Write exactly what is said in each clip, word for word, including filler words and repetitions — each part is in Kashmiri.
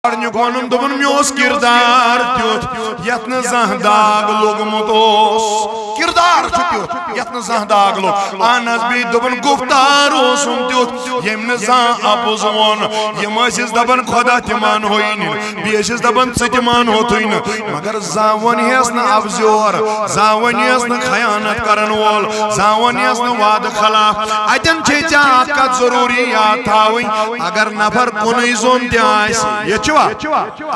گۄڈٕنیُک ووٚنُن، دوٚپُن، مےٚ اوس کردار تیُتھ یتھ نہٕ زانٛہہ داغ لوٚگمُت اوس۔ کردار چھُ تیُتھ یتھ نہٕ زانٛہہ داغ لوٚگ۔ اہن حظ، بیٚیہِ دوٚپُن، گفتار اوسُم تیُتھ ییٚمۍ نہٕ زانٛہہ اَپُز ووٚن۔ یِم ٲسِس دپان، خۄدا تہِ مانہوے نہٕ، بیٚیہِ ٲسِس دپان، ژٕ تہِ مانہوتھٕے نہٕ۔ مگر زانٛہہ ووٚن ہیس نہٕ اَپُز یور، زانٛہہ ووٚن ہیس نہٕ خیانت کرن وول، زانٛہہ ووٚن ہیس نہٕ وعدٕ خلاف۔ اتٮ۪ن چھے ژےٚ اکھ کتھ ضروٗری یاد تھاوٕنۍ، اگر نفر کُنُے زوٚن تہِ آسہِ، ییٚتہِ چھُوا؟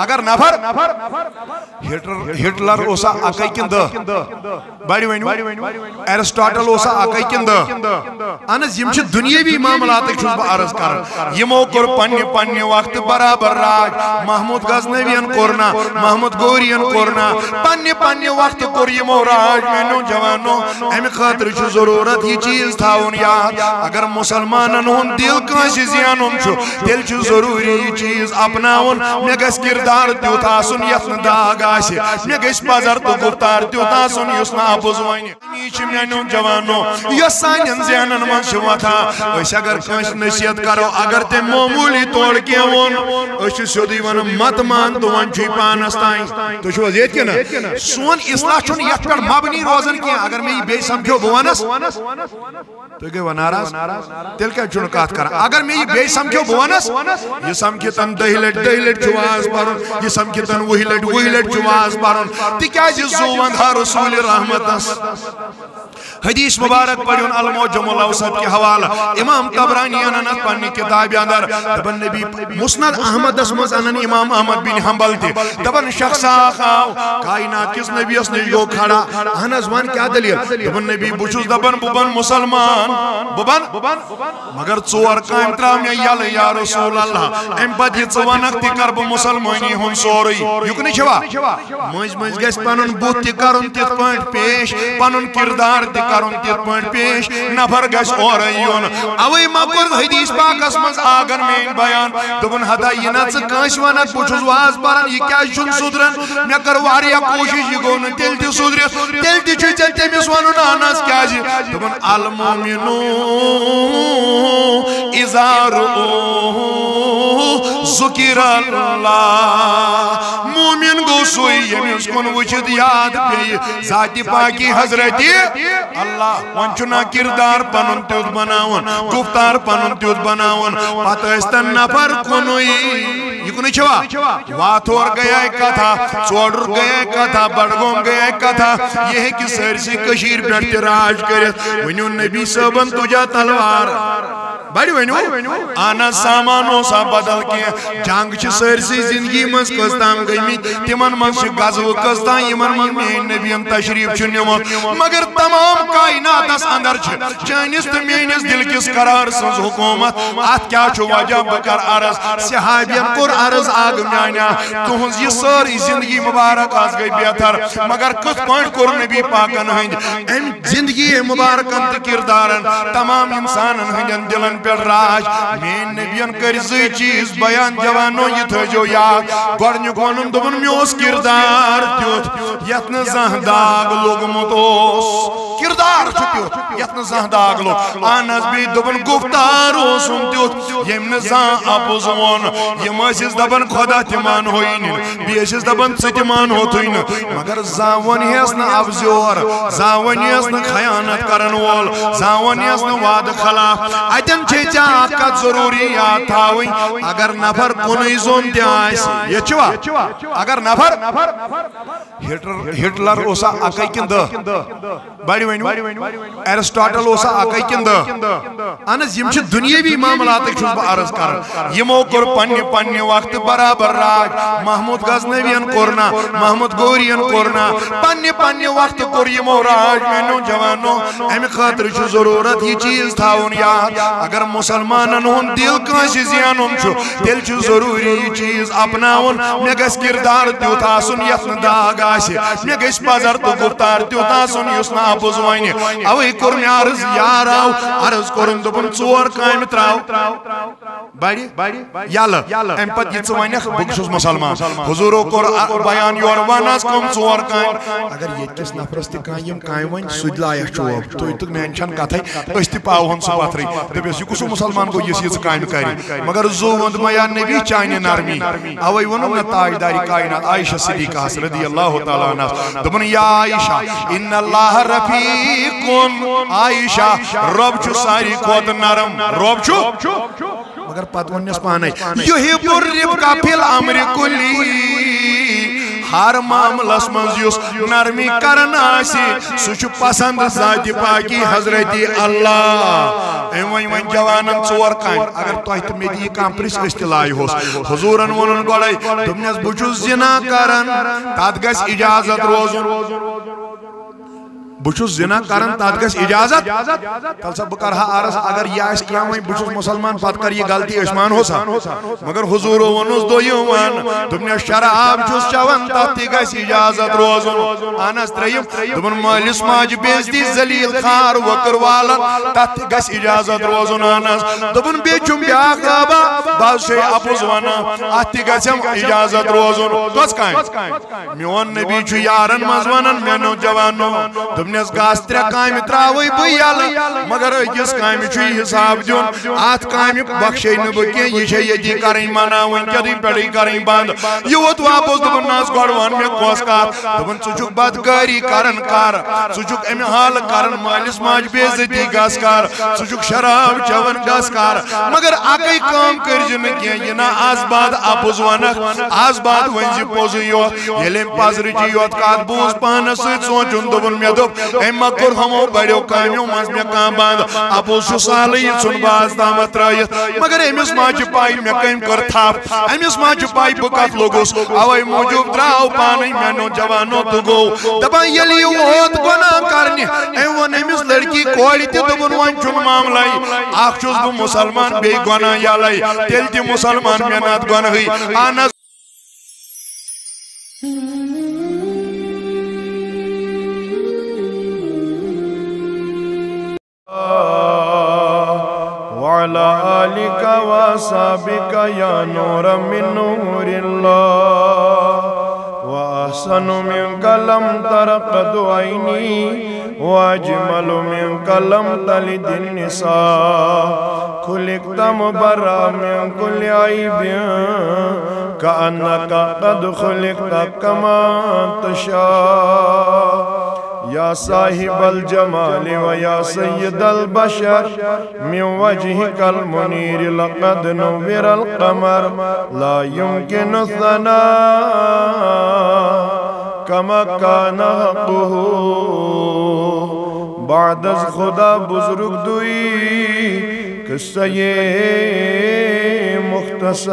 اگر نفر، ہٹلر، ہٹلر اوسا اکے کِنہٕ دہ؟ بڑِ ؤنِو، ایرسٹاٹل اوسا اکے کِنہٕ دہ؟ اہن حظ، یِم چھِ دُنیٲوی معاملاتٕکۍ چھُس بہٕ عرض کران۔ یِمو کوٚر پننہِ پننہِ وقتہٕ برابر راج۔ محمود غزنویَن کوٚر نا، محمود غوریَن کوٚر نا، پننہِ پننہِ وقتہٕ کوٚر یِمو راج۔ میانیو جوانو، امہِ خٲطرٕ چھُ ضروٗرت یہِ چیٖز تھاوُن یاد، اگر مسلمانن ہُنٛد دِل کٲنٛسہِ زینُن چھُ، تیٚلہِ چھُ ضروٗری یہِ چیٖز اپناوُن۔ مےٚ گژھِ کردار تیُتھ آسُن یتھ نہٕ داغ آسہِ، مےٚ گژھِ پزر تہٕ گفتار تیُتھ آسُن یُس نہٕ اَپُز ونہِ۔ یہِ چھِ میانیو جوانو، یۄس سانٮ۪ن ذہنن منٛز چھِ وۄتھان، أسۍ اگر کٲنٛسہِ نصیحت کرو، اگر تٔمۍ معموٗلی طور کینٛہہ ووٚن، أسۍ چھِ سیوٚدُے ونان، مت مان تہٕ وۄنۍ چھُے پانس تام۔ تُہۍ چھِو حظ ییٚتہِ کِنہٕ؟ سون اصلاح چھُنہٕ یتھ پٮ۪ٹھ مبنی روزان کینٛہہ۔ اگر مےٚ یہِ بیٚیہِ سمکھیو، بہٕ ونس، تُہۍ گٔیوا ناراض؟ تیٚلہِ کیٛازِ چھُنہٕ کتھ کران؟ اگر مےٚ یہِ بیٚیہِ سمکھیو، بہٕ ونس، یہِ سمکھِ تن دہہِ لٹہِ، دہہِ لٹہِ چھُ واز پرُن، یہِ سمکھِ تن وُہہِ لٹہِ، وُہہِ لٹہِ چھُ واز پرُن۔ تِکیٛازِ زُو ونٛدہا رسول رحمتس۔ حدیث مبارک پڑھیُن المعجم الاوسط کہِ حوالہٕ۔ امام طبرانی انن اتھ پننہِ کتابہِ اندر۔ دپان نبی مسند احمدس منٛز انن امام احمد بن حنبل تہِ۔ دپان شخص اکھ آو کائنات کِس نبیس نِش گوٚو کھڑا۔ اہن حظ، ون کیٛاہ دٔلیٖل؟ دپان نبی، بہٕ چھُس دپان بہٕ بن مسلمان، بہٕ بن، مگر ژور کامہِ ترٛاو مےٚ یلہٕ یا رسول اللہ۔ امہِ پتہٕ یہِ ژٕ ونکھ تہِ کرٕ بہٕ مسلمٲنی ہُنٛد سورُے۔ یُکنُے چھوا؟ مٔنٛزۍ مٔنٛزۍ گژھِ پنُن بُتھ تہِ کرُن تِتھ پٲٹھۍ پیش، پنُن کردار تہِ کرُن تِتھ پٲٹھۍ پیش، نفر گژھِ اورے یُن۔ اوے ما کوٚر حدیث پاکس منٛز آگن میٲنۍ بیان، دوٚپُن، ہتا یہِ نہ ژٕ کٲنٛسہِ ونکھ بہٕ چھُس واز پران، یہِ کیازِ چھُنہٕ سُدران؟ مےٚ کٔر واریاہ کوٗشش، یہِ گوٚو نہٕ تیٚلہِ تہِ سُدرِتھ، تیٚلہِ تہِ چھُے ژےٚ تٔمِس ونُن، اہن حظ، کیازِ؟ دوٚپُن، المؤمنو اذا رؤوہ ذکر اللہ۔ مومن گوٚو سُے ییٚمِس کُن وٕچھِتھ یاد پیٚیہِ ذاتِ پاکی حضرتِ اللہ۔ وۄنۍ چھُنہ کردار پنُن تیُتھ بناوُن، گفتار پنُن تیُتھ بناوُن، پتہٕ ٲسۍ تن نفر کُنُے۔ یہِ کُنُے چھوا؟ واتھور گٔیے کتھا، ژوڈُر گٔیے کتھا، بڈگوم گٔیے کتھا، یہِ ہیٚکہِ سٲرسٕے کٔشیٖرِ پٮ۪ٹھ تہِ راج کٔرِتھ۔ ؤنِو نبی صٲبن تُجا تلوار۔ بڑِ ؤنِو، اہن حظ، سامان اوسا بدل کینٛہہ؟ جنگ چھِ سٲرسٕے زندگی منٛز کٔژ تام گٔمٕتۍ، تِمن منٛز چھِ غزوہٕ کٔژ تام، یِمن منٛز میٲنۍ نبیَن تشریف چھُ نِمُت۔ مگر تمام کائناتس اندر چھِ چٲنِس تہٕ میٲنِس دِل کِس قرار سٕنٛز حکومت۔ اتھ کیٛاہ چھُ وجہ؟ بہٕ کرٕ عرض۔ صحابین کوٚر عرض، اکھ میانیا، تُہنٛز یہِ سٲرٕے زندگی مبارک آز گٔے بہتر، مگر کِتھ پٲٹھۍ کوٚر نبی پاکن ہٕنٛدۍ امہِ زندگی مبارکن تہٕ کردارن تمام انسانن ہٕنٛدٮ۪ن دلن پٮ۪ٹھ راج؟ میٲنۍ نبین کٔرۍ زٕے چیٖز بیان، جوانو، یہِ تھٲیزیو یاد۔ گۄڈٕنیُک ووٚنُن، دوٚپُن، مےٚ اوس کردار تیُتھ یتھ نہٕ زانٛہہ داغ لوٚگمُت اوس۔ کردار چھُ تیُتھ یتھ نہٕ زانٛہہ داغ لوٚگ۔ اہن حظ، بیٚیہِ دوٚپُن، گفتار اوسُم تیُتھ ییٚمۍ نہٕ زانٛہہ اپُز ووٚن۔ یِم ٲسِس دپان، خۄدا تہِ مانہوے نہٕ، بیٚیہِ ٲسِس دپان، ژٕ تہِ مانہوتھٕے نہٕ۔ مگر زانٛہہ ووٚن ہیس نہٕ اَپزیور، زانٛہہ ووٚن ہیس نہٕ خیانت کرن وول، زانٛہہ ووٚن ہیس نہٕ وعدٕ خلاف۔ اتٮ۪ن چھے ژےٚ اکھ کتھ ضروٗری یاد تھاوٕنۍ، اگر نفر کُنُے زوٚن تہِ آسہِ، ییٚتہِ چھُوا؟ اگر نفر، ہٹلر، ہٹلر اوسا اکے کِنہٕ دہ؟ بڑِ ؤنِو، ایرسٹاٹل اوسا اکے کِنہٕ دہ؟ اہن حظ، یِم چھِ دُنیٲوی معاملاتٕکۍ چھُس بہٕ عرض کران۔ یِمو کوٚر پننہِ پننہِ وقتہٕ برابر راج۔ محمود غزنویَن کوٚر نا، محمود غوریَن کوٚر نا، پننہِ پننہِ وقتہٕ کوٚر یِمو راج۔ میانیو جوانو، امہِ خٲطرٕ چھُ ضروٗرت یہِ چیٖز تھاوُن یاد، اگر مسلمانن ہُنٛد دِل کٲنٛسہِ زینُن چھُ، تیٚلہِ چھُ ضروٗری یہِ چیٖز اپناوُن۔ مےٚ گژھِ کردار تیُتھ آسُن یتھ نہٕ داغ آسہِ، مےٚ گژھِ پزر تہٕ گفتار تیُتھ آسُن یُس نہٕ اپُز ونہِ۔ اوے کوٚر مےٚ عرض، یار آو، عرض کوٚرُن، دوٚپُن، ژور کامہِ تراو۔ بڑِ یلہٕ۔ امہِ پتہٕ یہِ ژٕ ونکھ، بہٕ چھُس مسلمان۔ حضوٗرو کوٚر ا-، بیان یورٕ، ون حظ کم ژور کامہِ۔ اگر ییٚتہِ کِس نفرس تہِ کانٛہہ یِم کامہِ ونہِ، سُہ تہِ لایکھ چوب۔ تُہۍ تہٕ میانہِ چھنہٕ کتھے، أسۍ تہِ پاوہون سُہ پتھرٕے۔ دٔپِس، یہِ کُس ہیوٗ مسلمان گوٚو، یُس یِژٕ کامہِ کرِ؟ مگر زُو ووٚن، دوٚپُن، یا نبی، چانہِ نرمی۔ اوے ووٚنُن نہ تاجدارِ کائنات عائشہ صدیقہ ہس رضی اللہ تعالیٰ عنہس، دوٚپُن، یا عائشہ، ان اللہ رفیق۔ عائشہ، رۄب چھُ ساروی کھۄتہٕ نرم۔ رۄب چھُ۔ مگر پتہٕ ووٚننس پانے، یحب الرفق فی الامر کلی۔ ہر معاملس منٛز یُس نرمی کران آسہِ، سُہ چھُ پسند ذاتِ پاکی حضرت اللہ۔ أمۍ ؤنۍ وۄنۍ جوانن ژور کامہِ۔ اگر تۄہہِ تہٕ مےٚ تہِ یہِ کانٛہہ پرژھِ، أسۍ تہِ لایہوس۔ حضوٗرن ووٚنُن گۄڈے، دوٚپنس، بہٕ چھُس زنا کران، تتھ گژھِ اجازت روزُن۔ بہٕ چھُس زنا کران، تتھ گژھِ اجازت۔ تَلہٕ سا بہٕ کرٕ ہا عرض، اگر یہِ آسہِ کینٛہہ وۄنۍ، بہٕ چھُس مسلمان، پتہٕ کر یہِ غلطی، أسۍ مانہوس ہا۔ مگر حضوٗرو ووٚنُس دوٚیِم وَن، دوٚپنس، شراب چھُس چٮ۪وان، تتھ تہِ گژھِ اجازت روزُن۔ اہن حظ، ترٛیٚیِم، دوٚپُن، مٲلِس ماجہِ بے عزتی، ذلیل خوار وۄکر والن، تتھ تہِ گژھِ اجازت روزُن۔ اہن حظ، دوٚپُن، بیٚیہِ چھُم بیٛاکھ آبا، بہٕ حظ چھُسے اپُز ونان، اتھ تہِ گژھٮ۪م اجازت روزُن۔ کۄس کامہِ؟ میون نبی چھُ یارن منٛز ونان، میانیو جوانو، دوٚپنس، گژھ ترٛےٚ کامہِ تراوے بہٕ یلہٕ، مگر أکِس کامہِ چھُے حساب دیُن۔ اتھ کامہِ بخشے نہٕ بہٕ کینٛہہ، یہِ چھے ییٚتی کرٕنۍ منع، وۄنۍ کیٛاہ دِنۍ پٮ۪ٹھٕے کرٕنۍ بنٛد۔ یہِ ووت واپس، دوٚپُن، نہ حظ، گۄڈٕ وَن مےٚ کۄس کتھ۔ دوٚپُن، ژٕ چھُکھ بدکٲری کران، کر۔ ژٕ چھُکھ امہِ حالہٕ کران، مٲلِس ماجہِ بے عزتی، گژھ کر۔ ژٕ چھُکھ شراب چٮ۪وان، گژھ کر۔ مگر اکٕے کٲم کٔرۍ زِ نہٕ کینٛہہ، یہِ نہ از بعد اپُز ونکھ، از بعد ؤنۍ زِ پوٚزُے یوت۔ ییٚلہِ أمۍ پزرٕچی یوت کتھ بوٗز، پانس سۭتۍ سونٛچُن، دوٚپُن، مےٚ دوٚپ، أمۍ ما کوٚر ہُمو بڑیو کامیو منٛز مےٚ کانٛہہ بنٛد؟ اپُز چھُ سہلٕے، یہِ ژھُن بہٕ از تامتھ ترٲیِتھ۔ مگر أمِس ما چھِ پَے مےٚ کٔمۍ کٔر تھپھ؟ أمِس ما چھِ پَے بہٕ کَتھ لوٚگُس؟ اَوَے موٗجوٗب درٛاو پانَے میٛانیو جوانو تہٕ گوٚو دَپان، ییٚلہِ یہِ ووت گۄناہ کَرنہِ، أمۍ ووٚن أمِس لٔڑکی کورِ تہِ، دوٚپُن، وۄنۍ چھُنہٕ معاملَے، اَکھ چھُس بہٕ مُسلمان، بیٚیہِ گۄناہ یَلَے، تیٚلہِ تہِ مُسلمان مےٚ نَتہٕ گۄنہٕے۔ اَہَن حظ۔ وعلى آلك وأصحابك يا نورا من نور الله، وأحسن منك لم تر قط عيني، وأجمل منك لم تلد النساء. خلقت مبرأ من كل عيب، كأنك قد خلقت كما تشاء. يا صاحب الجمال ويا سيد البشر، من وجهك المنير لقد نور القمر، لا يمكن الثناء كما كان حقه. بعد از خدا بزرگ دوئی، قصہ مختصر۔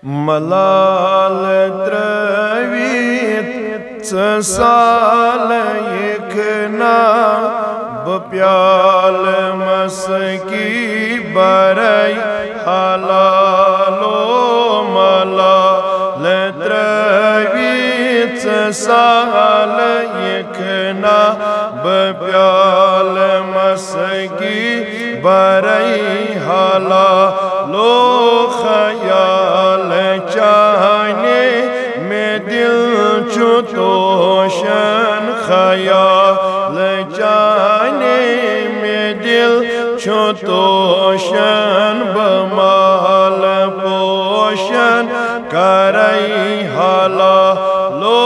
ملال ترٲوِتھ ژٕ سالہٕ یِکھ نا، بہٕ پیالہٕ مسکی برے حلالو۔ ملال ترٲوِتھ ژٕ سالہٕ یِکھ نا، بہٕ پیالہٕ مسکی برے حلالو۔ خیال چانے مےٚ دِل چھُ توشن، خیال چانے مےٚ دِل چھُ توشن، بہٕ مالہٕ پوشن کرے حلالو۔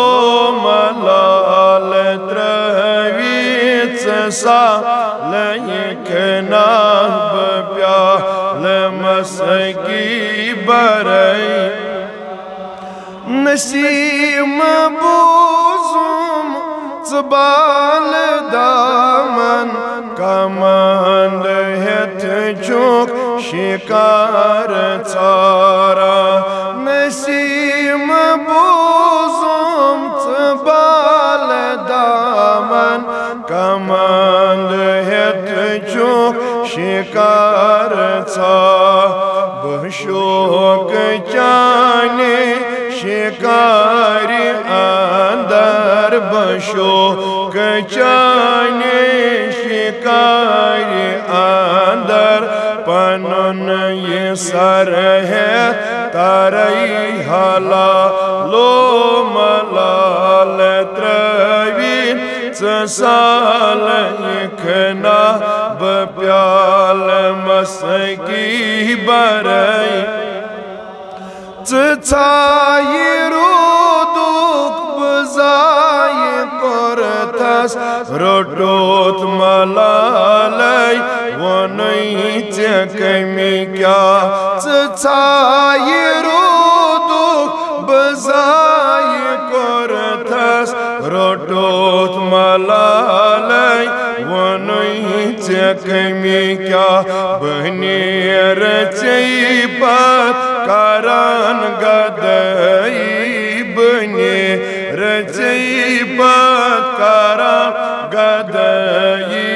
ملال ترٲوِتھ ژٕ سالہٕ یِکھ نا، بہٕ پیالہٕ مسکی برے۔ نسیم بوزُم ژٕ بالہٕ دامن، کمند ہیتھ چھُکھ شکار ژاران۔ نسیم بوزُم ژٕ بالہٕ دامن، کمند ہیتھ چھُکھ شکار ژاران۔ بہٕ شوق چانہِ شکارِ اندر سر ہیتھ ترے حلالو ملال ترٲوِتھ ژٕ سالہٕ یِکھ نا بہٕ پیالہٕ مسکی برے۔ ژٕ ژھایہِ روٗدُک بہٕ ضایہِ کوٚرتھس، روٚٹُتھ ملالے ووٚنُے ژےٚ کٔمی کیٛاہ۔ ژٕ ژھایہِ روٗدُک بہٕ ضایہِ کوٚرتھس، روٚٹُتھ ملالے ووٚنُے ژےٚ کٔمی کیٛاہ۔ بہٕ نیرٕ ژےٚ پتھ کران گدٲیی، بہٕ نیرٕ ژےٚ پتھ کران گدٲیی۔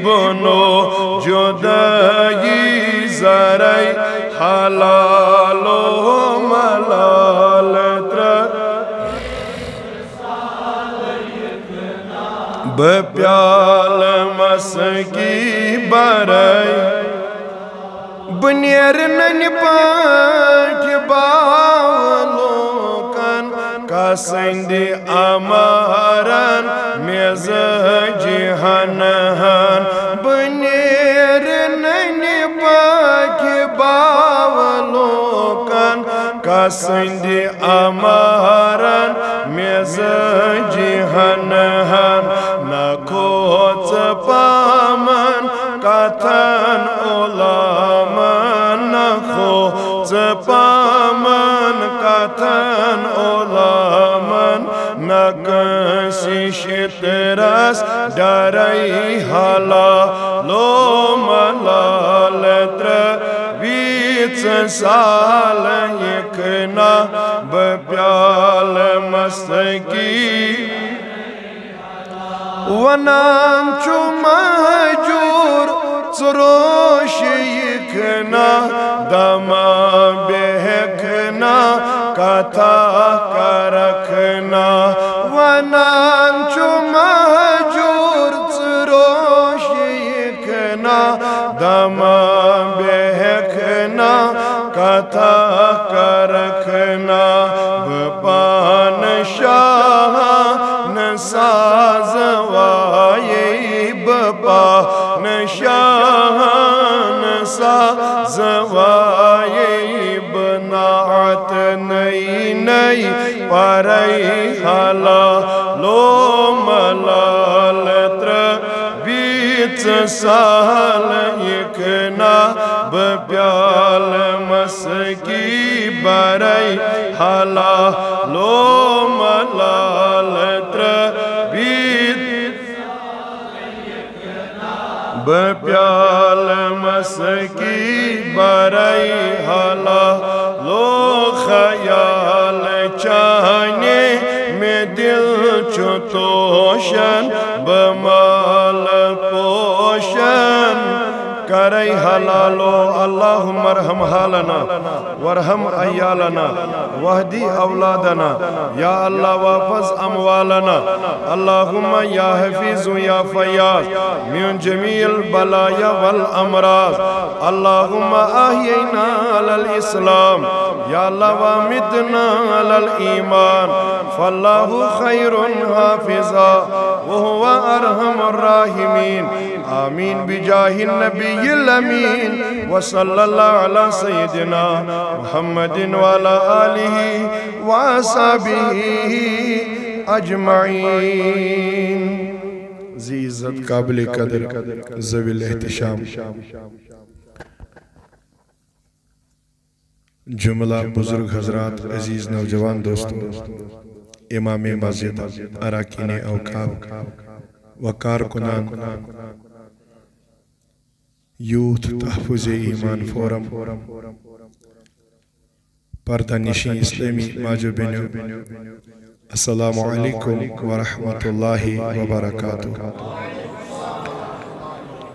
بہٕ نو جدٲیی زرے حلالو ملال ترٛ بہٕ پیالہٕ مسکی برے۔ بہٕ نیرٕ ننہِ پٲٹھۍ باولوکن کسٕندِ امارن مزاجہِ ہن ہن۔ بہٕ نیرٕ ننہِ پٲٹھۍ باولوکن کسٕندِ امارن مزاجہِ ہن ہن۔ نہ کھوژ پامن کتھن علامن، نہ کھوژ پامن کتھن علامن، نہ کٲنٛسہِ شِترس ڈرے حلالو ملال ترٛٲوِتھ ژٕ سالہٕ یِکھ نا بہٕ پیالہٕ مسکی۔ ونان چھُ مہجور ژٕ روش یِکھ نا دما بیہکھ نا کتھا کرکھ نا۔ ونان چھُ مہجور ژٕ روش یِکھ نا دما بیہکھ نا کتھا کرکھ نا۔ بہٕ پانہٕ شاہانہٕ ساز وایے، بہٕ پانہٕ شاہانہٕ ساز وایے۔ بہٕ نعت نٔے نٔے پرے حلالو ملال ترٛٲوِتھ ژٕ سالہٕ یِکھ نا بہٕ پیالہٕ مسکی برے حلالو ملال ترٛٲوِتھ۔ بہٕ پیالہٕ مسکی برے حلالو خیال چانہِ مےٚ دل چھُ توشن بہٕ مال پوشن کرے حلالو۔ اللهم ارحم حالنا وارحم عيالنا واهد أولادنا، یا اللہ واحفظ اموالنا۔ اللهم يا حفيظ يا فياض من جميع البلايا والأمراض۔ اللهم أحينا على الإسلام، یا اللہ وامتنا على الإيمان، فالله خير حافظا وهو أرحم الراحمين۔ آمين بجاه النبي الأمين، وصلى الله على سيدنا محمد وعلى آله وأصحابه أجمعين۔ ذی عزت قابل قدر ذوی الاحتشام۔ جملہ بزرگ حضرات، عزیز نوجوان دوستو، امام مسجد، اراکین اوقاف و کارکنان، یوتھ تحفظ ایمان فورم، پردہ نشین اسلامی ماجو بینو، السلام علیکم ورحمۃ اللہ وبرکاتہ۔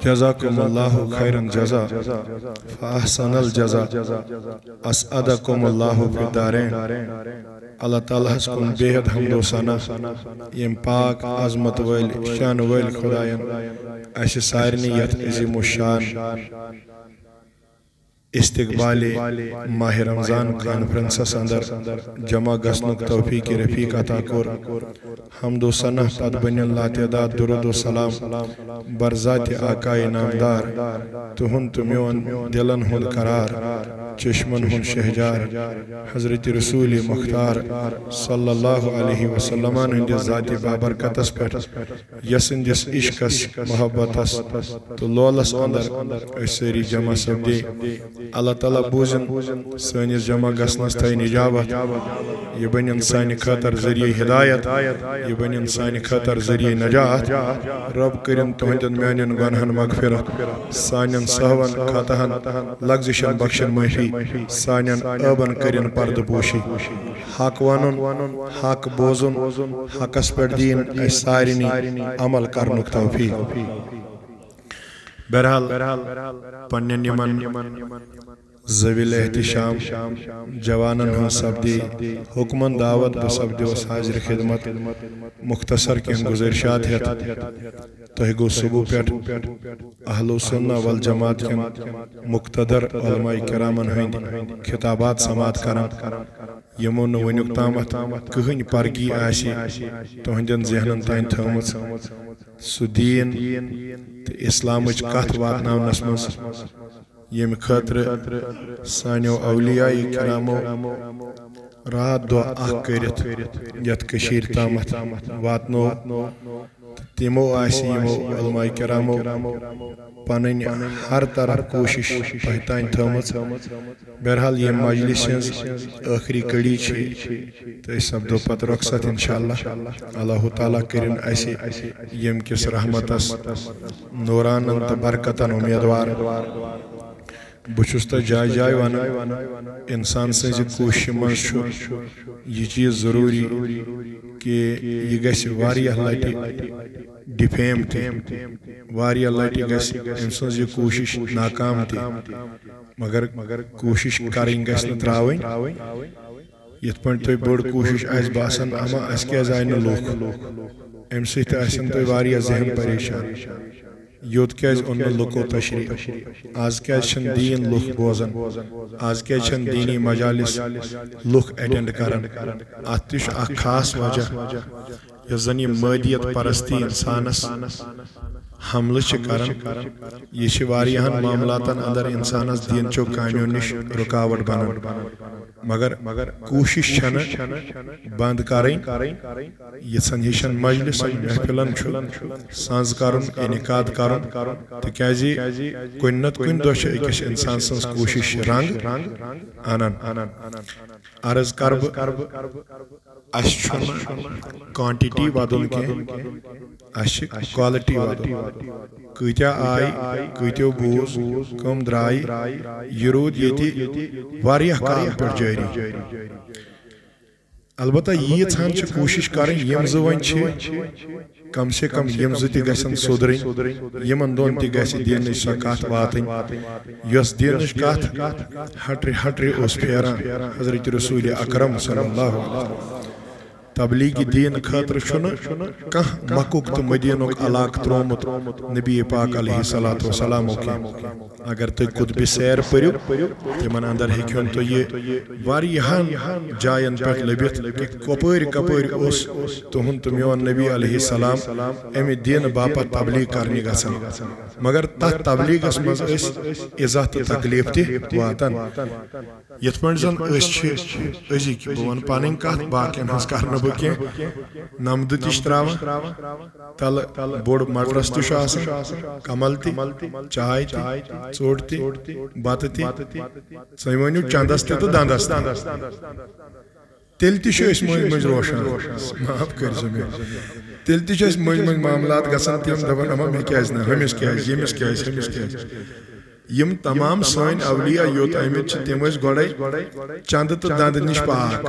جزاکم اللہ خیر الجزا، فاحسن الجزا، اسعدکم اللہ فی الدارین۔ اللہ تعالیٰ ہس کُن بے حد حمد و ثنا، یم پاک عظمت وٲلۍ شان وٲلۍ خداین اسہِ سارنٕے یتھ عظیم الشان استقبال ماہ رمضان کانفرنسس اندر جمع گژھنُک توفیق رفیق عطا کوٚر۔ حمد و ثنا پتہٕ بنن لاتعداد درود و سلام بر ذات آقائے نامدار، تُہُنٛد تہٕ میون دلن ہُنٛد قرار، چشمن ہُنٛد شہجار، حضرت رسول مختار صلی اللہ علیہ وسلمن ہٕنٛدِس ذاتِ بابرکتس پٮ۪ٹھ، یسٕنٛدِس عشقس، محبتس تہٕ لولس اندر أسۍ سٲری جمع سپدے۔ اللہ تعالیٰ بوٗزِن سٲنِس جمع گژھنس تھٲیِن اجابت۔ یہِ بنن سانہِ خٲطرٕ ذٔریعہٕ ہدایت، یہِ بنن سانہِ خٲطرٕ ذٔریعہٕ نجات۔ رب کٔرِن تُہنٛدٮ۪ن میانٮ۪ن گۄنہن مغفرت، سانٮ۪ن سہون خطاہن لغزشن بخشن معٲفی، سانٮ۪ن عٲبن کٔرِن پردٕ پوشی۔ حق ونُن، حق بوزُن، حقس پٮ۪ٹھ دِیِن اسہِ سارنٕے عمل کرنُک توفیق۔ بہرحال، پننٮ۪ن یِمن ذوی الاحتشام جوانن ہٕنٛز سپدی حکمن دعوت، بہٕ سپدیوس حاضر خدمت مختصر کینٛہہ گزٲرشات ہٮ۪تھ۔ تۄہہِ گوٚو صبح پٮ۪ٹھ اہل سنہ والجماعت کٮ۪ن مقتدر علماء کرامن ہٕنٛدۍ خطابات سماعت کران، یِمو نہٕ وٕنیُک تامتھ کٕہٕنۍ پرگی آسہِ تُہنٛدٮ۪ن ذہنن تام تھٲومٕژ۔ سُہ دیٖن تہٕ اسلامٕچ کتھ واتناونس منٛز، ییٚمہِ خٲطرٕ سانیو اولیاء کرامو راتھ دۄہ اکھ کٔرِتھ یتھ کٔشیٖرِ تامتھ واتنو، تہٕ تِمو آسہِ یِمو علماء کرامو پنٕنۍ ہر طرف کوٗشش تۄہہِ تام تھٲومٕژ۔ بہرحال، ییٚمہِ مجلسہِ ہٕنٛز ٲخری کڑی چھِ، تہٕ أسۍ سپدو پتہٕ رۄخصت انشاءاللہ۔ اللہ تعالیٰ کٔرِن اسہِ ییٚمہِ کِس رحمتس نورانن تہٕ برکتن امیدوار۔ بہٕ چھُس تۄہہِ جایہِ جایہِ ونان، انسان سٕنٛزِ کوٗششہِ منٛز چھُ یہِ چیٖز ضروٗری کہِ یہِ گژھِ واریاہ لٹہِ ڈِفیم تہِ، واریاہ لٹہِ گژھِ أمۍ سٕنٛز یہِ کوٗشش ناکام تہِ، مگر کوٗشش کرٕنۍ گژھِ نہٕ ترٛاوٕنۍ۔ یِتھ پٲٹھۍ تۄہہِ بٔڑ کوٗشِش آسہِ باسان، اما اَسہِ کیٛازِ آیہِ نہٕ لُکھ؟ اَمہِ سۭتۍ تہِ آسن تۄہہِ واریاہ ذہن پریشان۔ یوٚت کیٛازِ اوٚن نہٕ لُکو تشریٖف؟ آز کیٛازِ چھِنہٕ دیٖن لُکھ بوزان؟ آز کیٛازِ چھِنہٕ دیٖنی مجالس لُکھ اٹینڈ کران؟ اَتھ تہِ چھُ اکھ خاص وجہ، یۄس زن یہِ مٲدیت پرستی انسانس حملہٕ چھِ کران، یہِ چھِ واریاہن معاملاتن اندر انسانس دیٖن چیو کامیو نِش رُکاوٹ بنان۔ مگر کوٗشِش چھنہٕ بنٛد کرٕنۍ۔ یِژھن ہِشن مجلسن محفلن چھُ سنٛز کرُن، انعقاد کرُن، تِکیازِ کُنہِ نتہٕ کُنہِ دۄہ چھِ أکِس انسان سٕنٛز کوٗشِش رنٛگ انان۔ عرض کرٕ بہٕ، اسہِ چھُنہٕ کوانٹٹی ودُن کینٛہہ، اسہِ چھِ کوالٹی ودُن۔ کۭتیاہ آیہِ، کۭتیو بوٗز، کٕم درٛایہِ، یہِ روٗد ییٚتہِ واریاہ کال پٮ۪ٹھ جٲری۔ البتہ ییٖژ ہن چھِ کوٗشِش کرٕنۍ، یِم زٕ وۄنۍ چھِ، کم سے کم یِم زٕ تہِ گژھن سُدرٕنۍ، یِمن دۄن تہِ گژھِ دیٖنٕچ سۄ کتھ واتٕنۍ، یۄس دیٖنٕچ کتھ ہٹرِ ہٹرِ اوس پھیران حضرت رسول اکرم صلی اللہ علیہ وسلم۔ تبلیغ دیٖن خٲطرٕ چھُنہٕ کانٛہہ مکُک تہٕ مدینُک علاقہٕ ترٛوومُت نبی پاک علیہ الصلوۃ والسلامو کینٛہہ۔ اگر تُہۍ قطبِ سیر پٔرِو، تِمن اندر ہیٚکِہون تُہۍ یہِ واریاہن جاین پٮ۪ٹھ لٔبِتھ کہِ کپٲرۍ کپٲرۍ اوس تُہُنٛد تہٕ میون نبی علیہ السلام امہِ دیٖنہٕ باپتھ تبلیغ کرنہِ گژھان۔ مگر تتھ تبلیغس منٛز ٲسۍ اِزہ تہٕ تکلیف تہِ واتان۔ یِتھ پٲٹھۍ زن أسۍ چھِ أزِکۍ، بہٕ ونہٕ پنٕنۍ کتھ، باقین ہٕنٛز کرٕ نہٕ بہٕ کینٛہہ، نمدٕ تہِ چھِ تراوان، تلہٕ بوٚڑ مٹرس تہِ چھُ آسان، کمل تہِ، چاے تہِ، ژوٚٹ تہِ، بتہٕ تہِ، ژٕ ؤنِو چندس تہِ تہٕ دندس تہِ۔ تیٚلہِ تہِ چھِ أسۍ مٔنٛزۍ مٔنٛزۍ روشان، معاف کٔرۍزیو مےٚ، تیٚلہِ تہِ چھِ أسۍ مٔنٛزۍ مٔنٛزۍ معاملات گژھان تِم، دپان، اما مےٚ کیازِ نہٕ، ہُمِس کیازِ، ییٚمِس کیازِ، ہُمِس کیازِ۔ یِم تمام سٲنۍ اولیاء یوٚت آمٕتۍ چھِ، تِم ٲسۍ گۄڈَے چندٕ تہٕ دندٕ نِش پاک،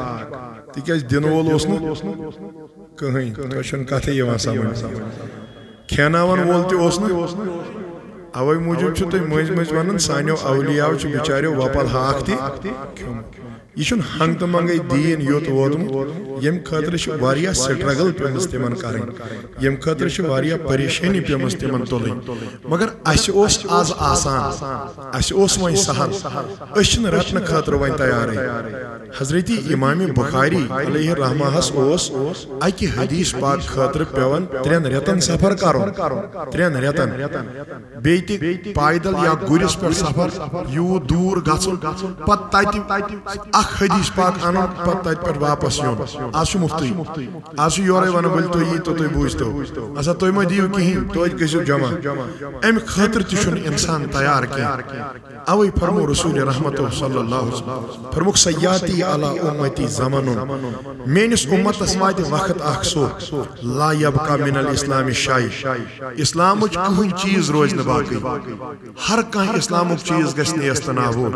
تِکیازِ دِنہٕ وول اوس نہٕ کٕہٕنۍ۔ تۄہہِ چھُنہٕ کتھٕے یِوان سمجھ۔ کھیناون وول تہِ اوس نہٕ، اوے موٗجوٗب چھُ تُہۍ مٔنٛزۍ مٔنٛزۍ ونان، سانیو اولیاو چھُ بِچاریو وۄپل ہاکھ تہِ کھیوٚمُت۔ یہِ چھُنہٕ ہنٛگ تہٕ منٛگے دیٖن یوت ووتمُت، ییٚمہِ خٲطرٕ چھِ واریاہ struggle پیٚمٕژ تِمن کرٕنۍ، ییٚمہِ خٲطرٕ چھِ واریاہ پریشٲنی پیٚمٕژ تِمن تُلٕنۍ۔ مگر اسہِ اوس از آسان، اسہِ اوس وۄنۍ سہل، أسۍ چھِنہٕ رٹنہٕ خٲطرٕ وۄنۍ تیارٕے۔ حضرت امام بخاری علیہ رحمہ ہس اوس اکہِ حدیث پاک خٲطرٕ پیٚوان ترٛٮ۪ن رٮ۪تن سفر کرُن، ترٛٮ۪ن رٮ۪تن۔ بیٚیہِ تہِ پیدل یا گُرِس پٮ۪ٹھ سفر، یوٗت دوٗر گژھُن، پتہٕ تتہِ اکھ حدیث پاک انُن، پتہٕ تتہِ پٮ۪ٹھ واپس یُن۔ از چھُ مُفتٕے۔ از چھُ یورے ونان، ؤلۍ تُہۍ یی تو، تُہۍ بوٗزتو۔ اسا تُہۍ ما دِیِو کِہیٖنۍ، توتہِ گٔژھِو جمع۔ امہِ خٲطرٕ تہِ چھُنہٕ انسان تیار کینٛہہ۔ اوے فرمو رسول رحمتو صلی اللہ علیہ وسلم، فرموک، سیاتی علی امتی زمن، میٲنِس امتس واتہِ وقت اکھ سُہ، لا یبقى من الاسلام شیء، اسلامٕچ کٕہٕنۍ چیٖز روزِ نہٕ باقٕے۔ ہر کانٛہہ اسلامُک چیٖز گژھِ نیست نابود۔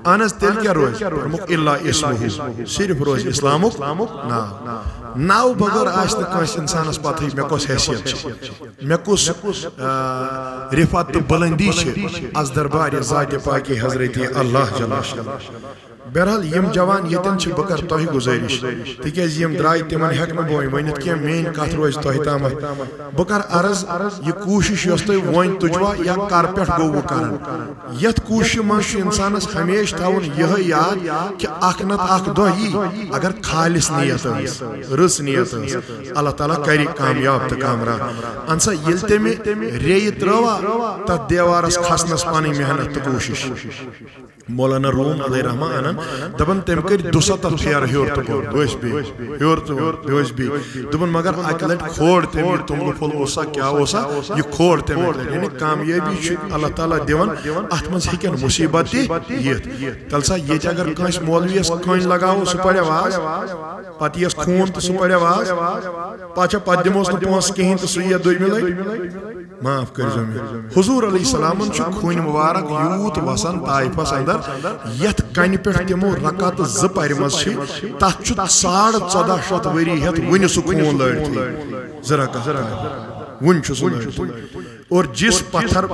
اہن حظ، تیٚلہِ کیٛاہ روزِ؟ فرموک، الا اسمہ، صرف روزِ اسلامُک ناو۔ ناو بغٲر آسہِ نہٕ کٲنٛسہِ انسانس پتہٕے مےٚ کۄس حیثیت چھِ، مےٚ کُس، آ، رفعت تہٕ بلندی چھِ از دربارِ ذاتِ پاکی حضرت اللہ جل شانہ۔ بہرحال، یِم جوان ییٚتٮ۪ن چھِ، بہٕ کرٕ تۄہہِ گُزٲرِش، تِکیٛازِ یِم درٛاے، تِمن ہٮ۪کہٕ نہٕ بہٕ وۄنۍ ؤنِتھ کینٛہہ، میٛٲنۍ کتھ روزِ تۄہہِ تامتھ۔ بہٕ کرٕ عرض، یہِ کوٗشش یۄس تُہۍ وۄنۍ تُجوا یا کر پٮ۪ٹھ گوٚوٕ کران، یتھ کوٗششہِ منٛز چھُ انسانس ہمیشہِ تھاوُن یِہے یاد کہِ اکھ نتہٕ اکھ دۄہ یی، اگر خالص نیت ٲس، رٕژ نیت ٲس، اللہ تعالیٰ کرِ کامیاب تہٕ کامران۔ انسا ییٚلہِ تٔمۍ ریٚیہِ ترٲوا تتھ دیوارس کھسنس پنٕنۍ محنت تہٕ کوٗشش۔ مولانا روم علیہ رحمہ انان، دپان تٔمۍ کٔرۍ دُسَتتھ پھیرٕ ہیوٚر تہٕ بۄن، دٔسۍ بیٚیہِ، ہیوٚر تہٕ بۄن، دٔسۍ بیٚیہِ۔ دوٚپُن مگر اکہِ لٹہِ کھول تٔمۍ یہِ توٚملہٕ پھوٚل اوسا کیٛاہ اوسا، یہِ کھول تٔمۍ اکہِ لٹہِ۔ یعنی کامیٲبی چھِ اللہ تعالیٰ دِوان، اتھ منٛز ہیٚکن مصیبت تہِ یِتھ۔ تیٚلہِ سا ییٚتہِ اگر کٲنٛسہِ مولویس کٔنۍ لگاوو، سُہ پرِ واز، پتہٕ یِیَس خوٗن تہٕ سُہ پرِ واز، پتہٕ چھا، پتہٕ دِموس نہٕ پونٛسہٕ کِہیٖنۍ تہٕ سُہ یِیہِ دوٚیمہِ لٹہِ؟ معاف کٔرۍزیو مےٚ۔ حضور علیہ السلامن چھُ خوٗنہِ مبارک یوٗت وسان طائفس اندر، یتھ کنہِ پٮ۪ٹھ تِمو رکعت زٕ پرِمژ چھِ، تتھ چھُ ساڑ ژۄدہ شتھ ؤری ہٮ۪تھ وُنہِ سُہ خوٗن لٲرتھٕے۔ زٕ رکعت پرِ۔ وُنہِ چھُ سُہ لٲرتھٕے۔ اور جس پتھر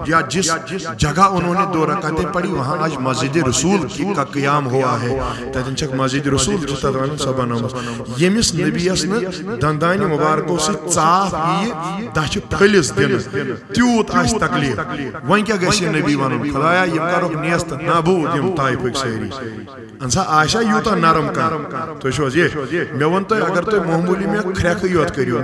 یا جس جگہ انہوں نے دو رکعتیں پڑھی، وہاں آج مسجد رسول کی، کا قیام ہوا ہے۔ تتٮ۪ن چھکھ مسجد رسول چھِ تتھ ونان سۄ بنٲومٕژ۔ ییٚمِس نبیَس نہٕ دندانہِ مبارکو سۭتۍ ژاپھ ییہِ دچھِ پھٔلِس دِنہٕ، تیوٗت آسہِ تکلیف۔ وۄنۍ کیٛاہ گژھِ یہِ نبی ونُن، خدایا، یِم کرُکھ نیست نابود یِم طائفٕکۍ سٲری۔ انسا آسیا یوٗتاہ نرم کانٛہہ؟ تُہۍ چھِو حظ یہِ؟ مےٚ ووٚن تۄہہِ، اگر تُہۍ معموٗلی مےٚ کھرٛٮ۪کھٕ یوت کٔرِو،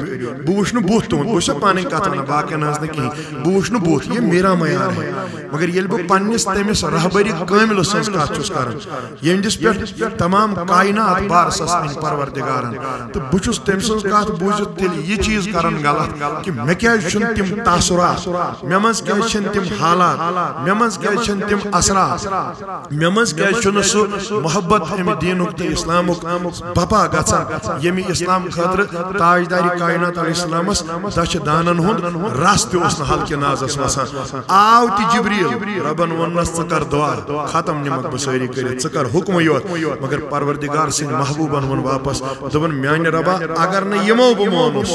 بہٕ وٕچھٕ نہٕ بُتھ تُہُنٛد، بہٕ چھُسو پانٕے کتھ ونان، باقین ہٕنٛز نہٕ کِہیٖنۍ، بہٕ وٕچھٕ نہٕ بُتھ، یہِ میرا معیار ہے۔ مگر ییٚلہِ بہٕ پننِس تٔمِس رہبرِ کٲملہٕ سٕنٛز کتھ چھُس کران، یِہنٛدِس پٮ۪ٹھ تمام کائنات بارسس أنۍ پروردگارن۔ تہٕ بہٕ چھُس تٔمۍ سٕنٛز کتھ بوٗزِتھ تیٚلہِ یہِ چیٖز کران غلط کہِ مےٚ کیٛازِ چھُنہٕ تِم تاثرات، مےٚ منٛز کیٛازِ چھِنہٕ تِم حالات، مےٚ منٛز کیٛازِ چھِنہٕ تِم اثرات، مےٚ منٛز کیٛازِ چھُنہٕ سُہ محبت اَمہِ دیٖنُک تہٕ اِسلامُک بپا گژھان، ییٚمہِ اِسلام خٲطرٕ تاجدارِ کائنات علیہ السلامس دچھِ دانن ہُنٛد رس تہِ اوس نہٕ ہلکہِ نازس وسان۔ آو تہِ جبریل، ربن ووٚننس، "ژٕ کر دعا، ختم نِمکھ بہٕ سٲری کٔرِتھ، ژٕ کر حُکمٕے یوت۔" مگر پروردگار سٕنٛدۍ محبوبن ووٚن واپس، دوٚپُن، "میانہِ ربا، اگر نہٕ یِمو بہٕ مونُس،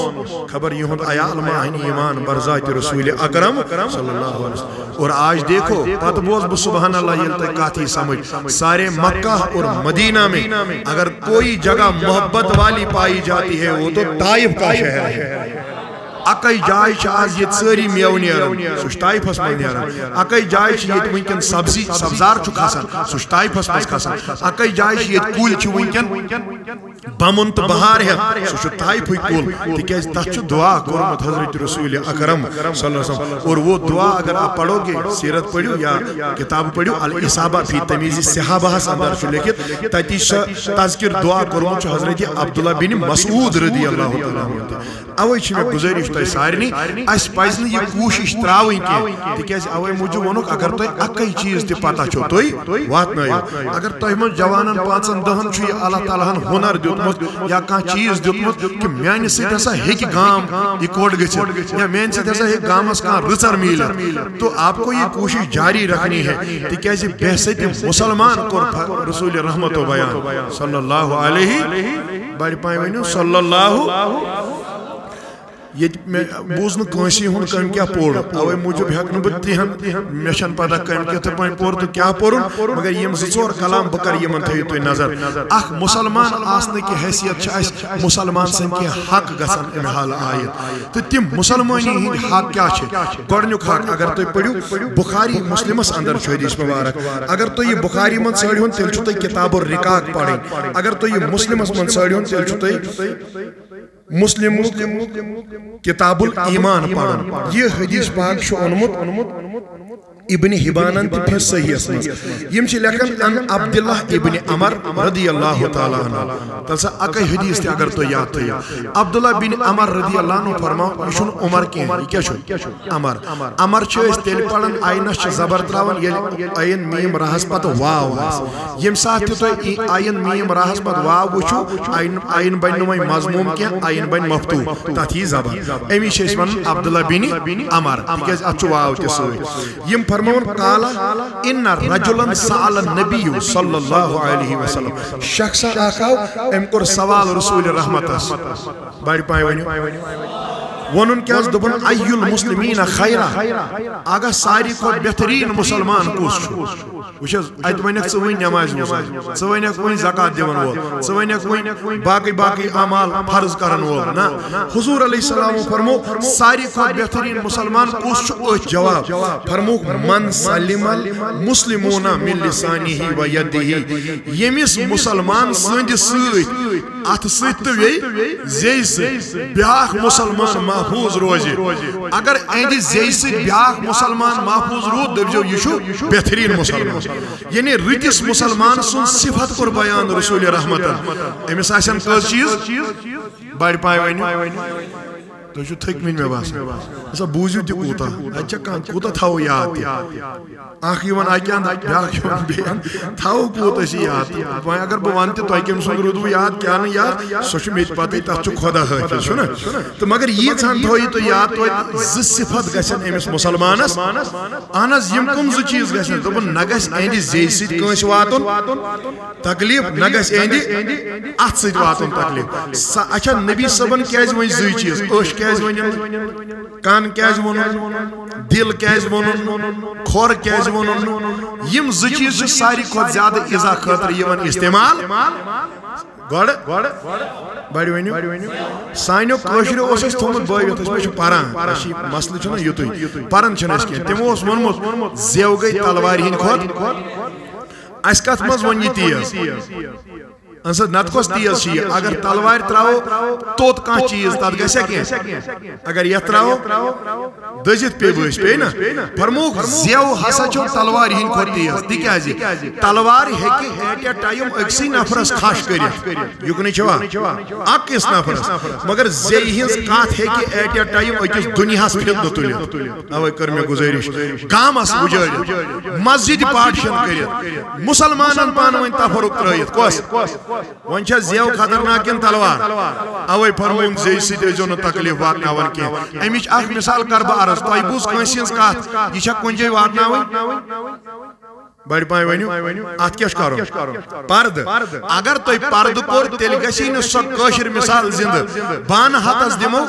خبر یِہُنٛد عیال ما اَنہِ ایمان بر ذاتِ رسول اکرم صلی اللہ علیہ وسلم۔" اور آج دیکھو، پتہٕ بوز بہٕ سبحان اللہ ییٚلہِ تۄہہِ کتھ یی سمجھ، سارے مکہ اور مدینہ میں اگر کوئی جگہ محبت والی پائی جاتی ہے، وہ تو طائف کا شہر ہے۔ اکے جاے چھِ آز ییٚتہِ سٲری میوٕ نیران، سُہ چھُ طائفس منٛز نیران۔ اکے جاے چھِ ییٚتہِ وٕنکیٚن سبزی، سبزار چھُ کھسان، سُہ چھُ طائفس منٛز کھسان۔ اکے جاے چھِ ییٚتہِ کُلۍ چھِ وٕنکیٚن بمُن تہٕ بہار ہٮ۪تھ، سُہ چھُ طائفٕے کُل، تِکیٛازِ تتھ چھُ دعا کوٚرمُت حضرت رسول اکرم صلی اللہ علیہ وسلم۔ اور وہ دعا اگر آپ پڑھو گے، سیرت پڑھو یا کتاب پڑھو، الاصابہ فی تمیز صحابہس اندر چھُ لیکھِتھ، تتی چھُ تذکر دعا کوٚرمُت چھُ حضرت عبداللہ بن مسعود رضی اللہ تعالیٰ عنہ تہِ۔ اوے چھِ مےٚ گُزٲرِش تۄہہِ سارنٕے، اَسہِ پَزِ نہٕ یہِ کوٗشِش ترٛاوٕنۍ کینٛہہ، تِکیٛازِ اوے موٗجوٗب ووٚنُکھ، اگر تۄہہِ اَکٕے چیٖز تہِ پَتہ چھو، تُہۍ واتنٲیِو۔ اگر تۄہہِ منٛز جوانَن پانٛژَن دَہَن چھُ یہِ اللہ تعالیٰ ہَن ہُنَر دیُتمُت یا کانٛہہ چیٖز دیُتمُت کہِ میٛانہِ سۭتۍ ہسا ہیٚکہِ گام اِکوَٹ گٔژھِتھ یا میٛانہِ سۭتۍ ہسا ہیٚکہِ گامَس کانٛہہ رٕژَر میٖلِتھ، تو آپ کو یہ کوٗشِش جاری رکھنی ہے، تِکیٛازِ بحثت مسلمان کوٚر رسول رحمت و بیان صلی اللہ علیہ، بڑِ پایہِ ؤنِو صلی اللہ۔ ییٚتہِ مےٚ بوٗز نہٕ کٲنٛسی ہُنٛد کٔمۍ کیٛاہ پوٚر، اَوَے موٗجوٗب ہٮ۪کہٕ نہٕ بہٕ تِہَنٛد، مےٚ چھَنہٕ پَتہ کٔمۍ کِتھ پٲٹھۍ پوٚر تہٕ کیٛاہ پوٚرُن، مگر یِم زٕ ژور کلام بہٕ کَرٕ یِمَن تھٲیِو تُہۍ نظر۔ اَکھ مُسلمان آسنہٕ کہِ حیثیت چھِ اَسہِ مُسلمان سٕنٛدۍ کینٛہہ حق گژھن اَمہِ حالہٕ عٲیِد۔ تہٕ تِم مُسلمٲنی ہٕنٛدۍ حق کیٛاہ چھِ؟ گۄڈٕنیُک حق اگر تُہۍ پٔرِو بُخاری مُسلِمَس اندر چھُ حدیث مُبارک، اگر تُہۍ یہِ بُخاری منٛز ژھٲنٛڈِہُن تیٚلہِ چھُ تۄہہِ کِتابُ الرِقاق پَرٕنۍ، اگر تُہۍ یہِ مُسلِمَس منٛز ژھٲنٛڈِہُن تیٚلہِ چھُ تۄہہِ مُسلِمُک کِتابُ الایمان پَرُن۔ یہِ حدیث پاک چھُ اوٚنمُت ابن حبانن تہِ فی صحیحس منٛز۔ یِم چھِ لیکھان عن عبداللہ ابن عمر رضی اللہ تعالیٰ عنہ۔ تَلہٕ سا اَکٕے حدیث تہِ اگر تُہۍ یاد تھٲیِو۔ عبداللہ بن عمر رضی اللہ عنہ فرماو، یہِ چھُنہٕ عمر کینٛہہ، یہِ کیٛاہ چھُ؟ عمر۔ عمر چھِ أسۍ تیٚلہِ پَران، عینَس چھِ زبر ترٛاوان، ییٚلہِ عین میٖم راہَس پَتہٕ واو آسہِ۔ ییٚمہِ ساتہٕ تہِ تُہۍ عین میٖم راہَس پَتہٕ واو وٕچھِو، عین، عین بَنہِ نہٕ وۄنۍ مضموٗم کینٛہہ، عین بَنہِ مفتوح، تَتھ یی زبر۔ أمی چھِ أسۍ وَنان عبداللہ بن عمر، تِکیٛازِ اَتھ چھُ واو تہِ سۭتۍ۔ یِم فرماوان، قال ان رجلا سأل النبی صلی اللہ علیہ وسلم، شخصا اکھ آو، أمۍ کوٚر سوال رسول رحمتس۔ بڑِ پایہِ ؤنِو۔ ووٚنُن کیٛاہ حظ؟ دوٚپُن، ای المسلمین خیرا، اگہ ساروی کھۄتہٕ بہتریٖن مُسلمان کُس چھُ؟ وٕچھ حظ، اتہِ ونکھ ژٕ وٕنۍ نمازِ وُزا، ژٕ ونکھ وٕنۍ زکات دِوان وول، ژٕ ونکھ وٕنۍ باقٕے باقٕے اعمال فرض کرن وول۔ نہ، حضور علیہ السلام فرمو، ساروی کھۄتہٕ بہتریٖن مُسلمان کُس چھُ؟ أتھۍ جواب۔ فرموکھ، من سلم المسلمون من لسانہ و یدہ، ییٚمِس مُسلمان سٕنٛدِ سۭتۍ، اتھٕ سۭتۍ تہٕ بیٚیہِ زیٚیہِ سۭتۍ بیٛاکھ مُسلمان محفوٗظ روزِ۔ اگر اہندِ زیٚیہِ سۭتۍ بیٛاکھ مُسلمان محفوٗظ روٗد، دٔپۍزیو، یہِ چھُ بہتریٖن مُسلمان۔ یعنی رٕتِس مُسلمان سُنٛد صفت کوٚر بیان رسول رحمتن۔ أمِس آسن کٔژ چیٖز؟ بڑِ پایہِ ؤنِو۔ تُہۍ چھِو تھٔکۍ مٕتۍ مےٚ باسان۔ ہسا بوٗزِو تہِ کوٗتاہ۔ اَتہِ چھا کانٛہہ کوٗتاہ تھاوو یاد تہِ؟ اکھ یِوان اَکہِ اَندٕ، بیٛاکھ یِوان بیٚیہِ اَندٕ۔ تھاوو کوٗتاہ چھِ یاد تہِ۔ وۄنۍ اگر بہٕ وَنہٕ تہِ تۄہہِ کٔمۍ سُنٛد روٗدوٕ یاد، کیٛاہ نہٕ یاد، سۄ چھِ مےٚ تہِ پَتہٕ، تَتھ چھُ خۄدا حٲفِظ، چھُنہ؟ تہٕ مگر ییٖژہَن تھٲیِو تُہۍ یاد توتہِ، زٕ صفت گژھن أمِس مُسلمانَس۔ اہن حظ، یِم کٕم زٕ چیٖز گژھن؟ دوٚپُن، نہ گژھِ اہندِ زیٚیہِ سۭتۍ کٲنٛسہِ واتُن تکلیف، نہ گژھِ اہندِ اتھ سۭتۍ واتُن تکلیف۔ سا-، اچھا، نبی صٲبن کیٛازِ ؤنۍ زٕے چیٖز؟ أچھ کیٛازِ ؤنِم نہٕ؟ کن کیٛازِ ووٚنُن؟ دل کیٛازِ ووٚنُن نہٕ؟ کھۄر کیٛازِ ووٚنُن نہٕ؟ یِم زٕ چیٖز چھِ ساروی کھۄتہٕ زیادٕ ایٖزا خٲطرٕ یِوان استعمال۔ گۄڈٕ، بڑِ ؤنِو۔ سانیو کٲشریو اوس اَسہِ تھوٚمُت بٲوِتھ، أسۍ ما چھِ پران؟ اَسہِ چھِ مسلہٕ چھُنہ یُتُے، پران چھِنہٕ أسۍ کینٛہہ۔ تِمو اوس ووٚنمُت، زٮ۪و گٔے تلوارِ ہِنٛدِ کھۄتہٕ۔ اَسہِ کَتھ منٛز ووٚن یہِ تیز؟ اَہن سا، نَتہٕ کۄس تیز چھِ یہِ؟ اگر تلوارِ ترٛاوو توٚت کانٛہہ چیٖز، تَتھ گژھِ کینٛہہ؟ اگر یَتھ ترٛاوو، دٔزِتھ پیٚیہِ بٔسۍ، پیٚیہِ نہ؟ فرمووُکھ، زٮ۪و ہسا چھو تلوارِ ہِنٛدِ کھۄتہٕ تیز، تِکیٛازِ تلوار ہیٚکہِ ایٹ اے ٹایم أکسٕے نفرس کھش کٔرِتھ، یُکنُے چھوا؟ أکِس نفرس۔ مگر زیٚیہِ ہٕنٛز کتھ ہیٚکہِ ایٹ اے ٹایم أکِس دُنیاہس فتنہٕ تُلِتھ۔ اوے کٔر مےٚ گُزٲرِش، گامس وُجٲرِتھ، مسجد پارٹیشن کٔرِتھ، مسلمانن پانہٕ ؤنۍ تفرق ترٲیِتھ۔ کۄس؟ وۄنۍ چھا زیو خطرناک کِنہٕ تلوار؟ اوے فرمووُن، زیٚیہِ سۭتۍ ٲسۍزیو نہٕ تکلیف واتناوان کینٛہہ۔ امِچ اکھ مثال کرٕ بہٕ عرض، تۄہہِ بوٗز کٲنٛسہِ ہٕنٛز کتھ، یہِ چھا کُنہِ جایہِ واتناوٕنۍ؟ بڑِ پایہِ ؤنِو، اتھ کیٛاہ چھُ کرُن؟ پردٕ۔ اگر تۄہہِ پردٕ کوٚر، تیٚلہِ گژھی نہٕ سۄ کٲشِر مثال زندٕ۔ بانہٕ ہتس دِمو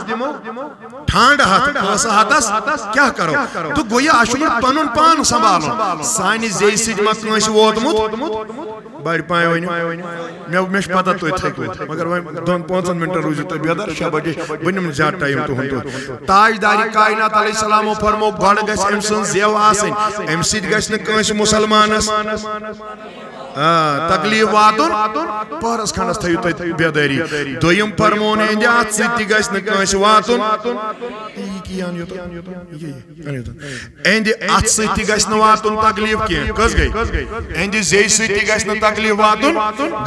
ٹھانڈٕ ہتھ، پونٛسہٕ ہتس کیٛاہ کرو؟ تہٕ گوٚو یہِ، اَسہِ چھُ گۄڈٕ پنُن پان سنبھالُن۔ سانہِ زیٚیہِ سۭتۍ ما کٲنٛسہِ ووتمُت؟ بڑِ پایہِ ؤنِو۔ مےٚ، مےٚ چھِ پتہ تُہۍ تھٔکِو، مگر وۄنۍ دۄن پانٛژن منٹن روٗزِو تُہۍ بیدار، شےٚ بجے، بہٕ نِمہٕ زیادٕ ٹایم تُہُنٛد تُہۍ۔ تاجدارِ کائنات علیہ السلامو فرمو، گۄڈٕ گژھِ أمۍ سٕنٛز زٮ۪و آسٕنۍ، اَمہِ سۭتۍ گژھِ نہٕ کٲنٛسہِ مُسلمانس، آ، تکلیف واتُن۔ پہرس کھنڈس تھٲیِو تُہۍ بیدٲری۔ دوٚیِم فرمون، یِہنٛدِ اَتھٕ سۭتۍ تہِ گژھِ نہٕ کٲنٛسہِ واتُن۔ یہِ کیٛاہ یہِ یہِ کیٛاہ یہِ؟ اہندِ اتھٕ سۭتۍ تہِ گژھِ نہٕ واتُن تکلیف کینٛہہ۔ کٔژ گٔے؟ اہندِ زیٚیہِ سۭتۍ تہِ گژھِ نہٕ تکلیف واتُن۔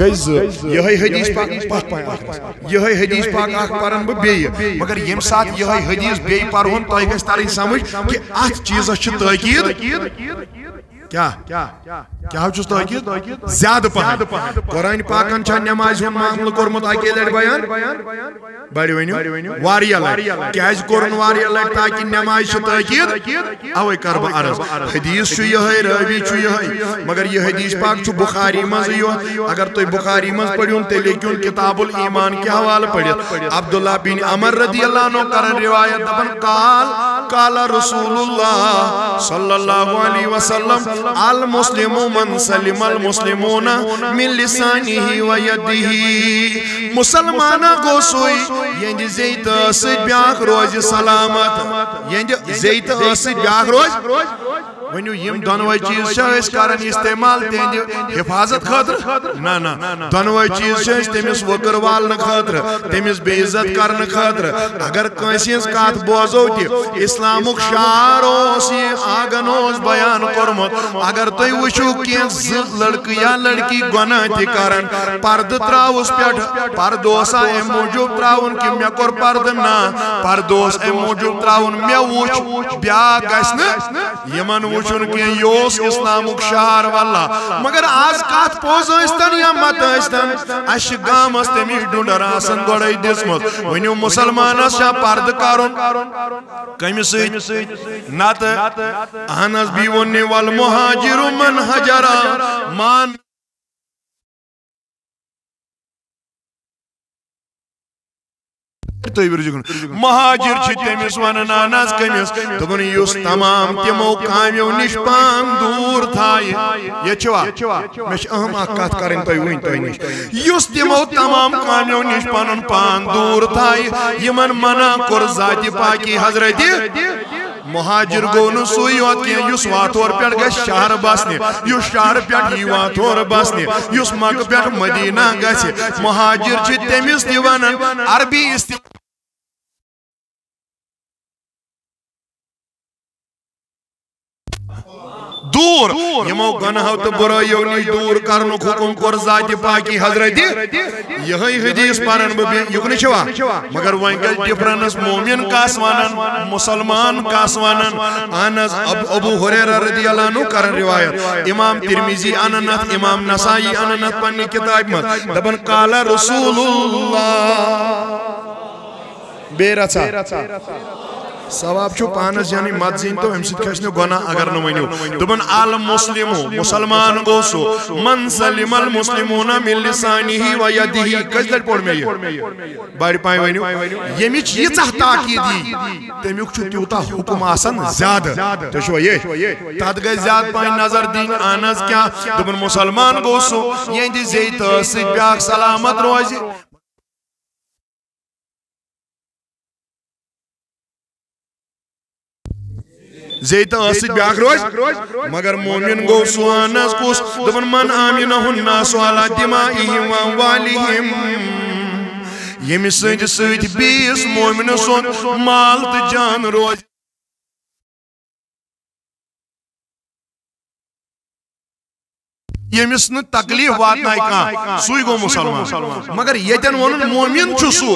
گٔے زٕ۔ یِہوٚے حدیث پاک، پتھ پایہِ اکھ۔ یِہوٚے حدیث پاک اکھ پرن بہٕ بیٚیہِ۔ مگر ییٚمہِ ساتہٕ یِہوٚے حدیث بیٚیہِ پرہون، تۄہہِ گژھِ ترٕنۍ سمجھ کہِ اتھ چیٖزس چھِ تٲکید۔ کیٛاہ؟ کیٛاہ چھُس تاکید؟ زیادٕ پہن۔ قرآن پاکن چھا نمازِ ہُنٛد معاملہٕ کوٚرمُت اَکے لٹہِ بیان؟ بڑِ ؤنِو۔ واریاہ لٹہِ۔ کیٛازِ کوٚرُن واریاہ لٹہِ؟ تاکہِ نمازِ چھِ تاکید۔ اوے کر بہٕ عرض۔ حدیث چھُ یِہوٚے، رٲوی چھُ یِہوٚے۔ مگر یہِ حدیث پاک چھُ بخاری منٛزٕے یوت۔ اگر تُہۍ بخاری منٛز پٔرِو، تیٚلہِ ہیٚکِو کتاب الایمان کہِ حوالہٕ پٔرِتھ۔ عبداللہ بن عمر رضی اللہ عنہ کرن روایت، دپان، قال، قال رسول اللہ صلی اللہ علیہ وسلم، المسلم من سلم المسلمون من لسانه و یده۔ مسلمانہ گوٚو سُے، یہنٛدِ زیٚیہِ تہٕ سۭتۍ بیٛاکھ روزِ سلامت۔ یہنٛدِ زیٚیہِ تہٕ سۭتۍ بیٛاکھ روزِ۔ ؤنِو، یِم دۄنوَے چیٖز چھا أسۍ کران استعمال تِہنٛدِ حفاظت خٲطرٕ؟ نہ، نہ۔ دۄنوَے چیٖز چھِ أسۍ تٔمِس وٕکٕر والنہٕ خٲطرٕ، تٔمِس بے عزت کرنہٕ خٲطرٕ۔ اگر کٲنٛسہِ ہٕنٛز کتھ بوزو تہِ، اسلامُک شعار اوس یہِ، آنگن اوس بیان کوٚرمُت۔ اگر تُہۍ وٕچھِو کینٛہہ زٕ لڑکہٕ یا لڑکی گۄناہ تہِ کران، پردٕ تراوُس پٮ۪ٹھ، پردٕ اوسا امہِ موٗجوٗب تراوُن کہِ مےٚ کوٚر پردٕ؟ نہ، پردٕ اوس امہِ موٗجوٗب تراوُن، مےٚ وُچھ بیٛاکھ گژھِ نہٕ یِمن وُچھُن کینٛہہ۔ یہِ اوس اسلامُک شعار واللہ۔ مگر از کتھ پوٚز ٲسۍتن یا مت ٲسۍتن، اسہِ چھِ گامس تٔمِچ ڈُنڈر آسان گۄڈے دِژمٕژ۔ ؤنِو، مسلمانس چھا پردٕ کرُن؟ کٔمِس سۭتۍ؟ نتہٕ، اہن حظ، بیٚیہِ ووٚن نہِ، والمہاجر من ہجر، مان۔ تُہۍ ؤرزِ کُن۔ مہاجر چھِ تٔمِس ونان، اہن حظ، کٔمِس؟ دوٚپُن، یُس تمام تِمو کامیو نِش پان دوٗر تھایہِ۔ ییٚتہِ چھُوا؟ مےٚ چھِ اہم اکھ کتھ کرٕنۍ تۄہہِ وٕنۍ تۄہہِ نِش۔ یُس تِمو تمام کامیو نِش پنُن پان دوٗر تھایہِ، یِمن منع کوٚر ذاتِ پاکی حضرتِ۔ مہاجر گوٚو نہٕ سُے یوت کینٛہہ، یُس واتھور پٮ۪ٹھ گژھِ شہر بسنہِ، یُس شہر پٮ۪ٹھ یی واتھور بسنہِ، یُس مکہٕ پٮ۪ٹھ مدینہ گژھِ۔ مہاجر چھِ تٔمِس تہِ ونان عربی است-، دوٗر، یِمو گۄناہو تہٕ بُرٲیو نِش دوٗر کرنُک حُکم کوٚر ذاتِ پاکی حضرتِ۔ یِہوٚے حدیث پرن بہٕ بیٚیہِ، یُکنہٕ چھوا؟ مگر وۄنۍ گژھِ difference، مومن کس ونان، مسلمان کس ونان؟ اہن حظ، اب-، ابو ہریرہ رضی اللہ عنہ کرن روایت، امام ترمذی انن اتھ، امام نسائی انن اتھ پننہِ کتابہِ منٛز، دپان، قال رسول اللہ۔ بیٚیہِ رژھا۔ ثواب چھُ پانس، یعنی مت زیٖنۍ تو، اَمہِ سۭتۍ کھسہِ نہٕ گۄناہ اگر نہٕ ؤنِو۔ دوٚپُن، المسلم، مسلمان گوٚو سُہ، من سلم المسلمون من لسانہ و یدہ۔ کٔژِ لٹہِ پوٚر مےٚ یہِ؟ بڑِ پایہِ ؤنِو۔ ییٚمِچ ییٖژاہ تاکید یی، تَمیُک چھُ تیوٗتاہ حُکم آسان زیادٕ۔ تُہۍ چھِوا یہِ؟ تَتھ گژھِ زیادٕ پایہِ نظر دِنۍ۔ اہن حظ، کیٛاہ؟ دوٚپُن، مسلمان گوٚو سُہ، یِہنٛدِ زیٚیہِ تہٕ سۭتۍ بیٛاکھ سلامت روزِ۔ زیٚیہِ تہٕ ٲس سۭتۍ بیٛاکھ روزِ، مگر مومن گوٚو سُہ۔ اہن حظ، کُس؟ دوٚپُن، من آمنہ الناس علی دمائہم و اموالہم، ییٚمہِ سٕنٛدِ سۭتۍ بیٚیِس مومنہٕ سُنٛد مال تہٕ جان روزِ۔ ییٚمِس نہٕ تکلیف واتنایہِ کانٛہہ، سُے گوٚو مُسلمان۔ مگر ییٚتٮ۪ن ووٚنُن مومِن چھُ سُہ،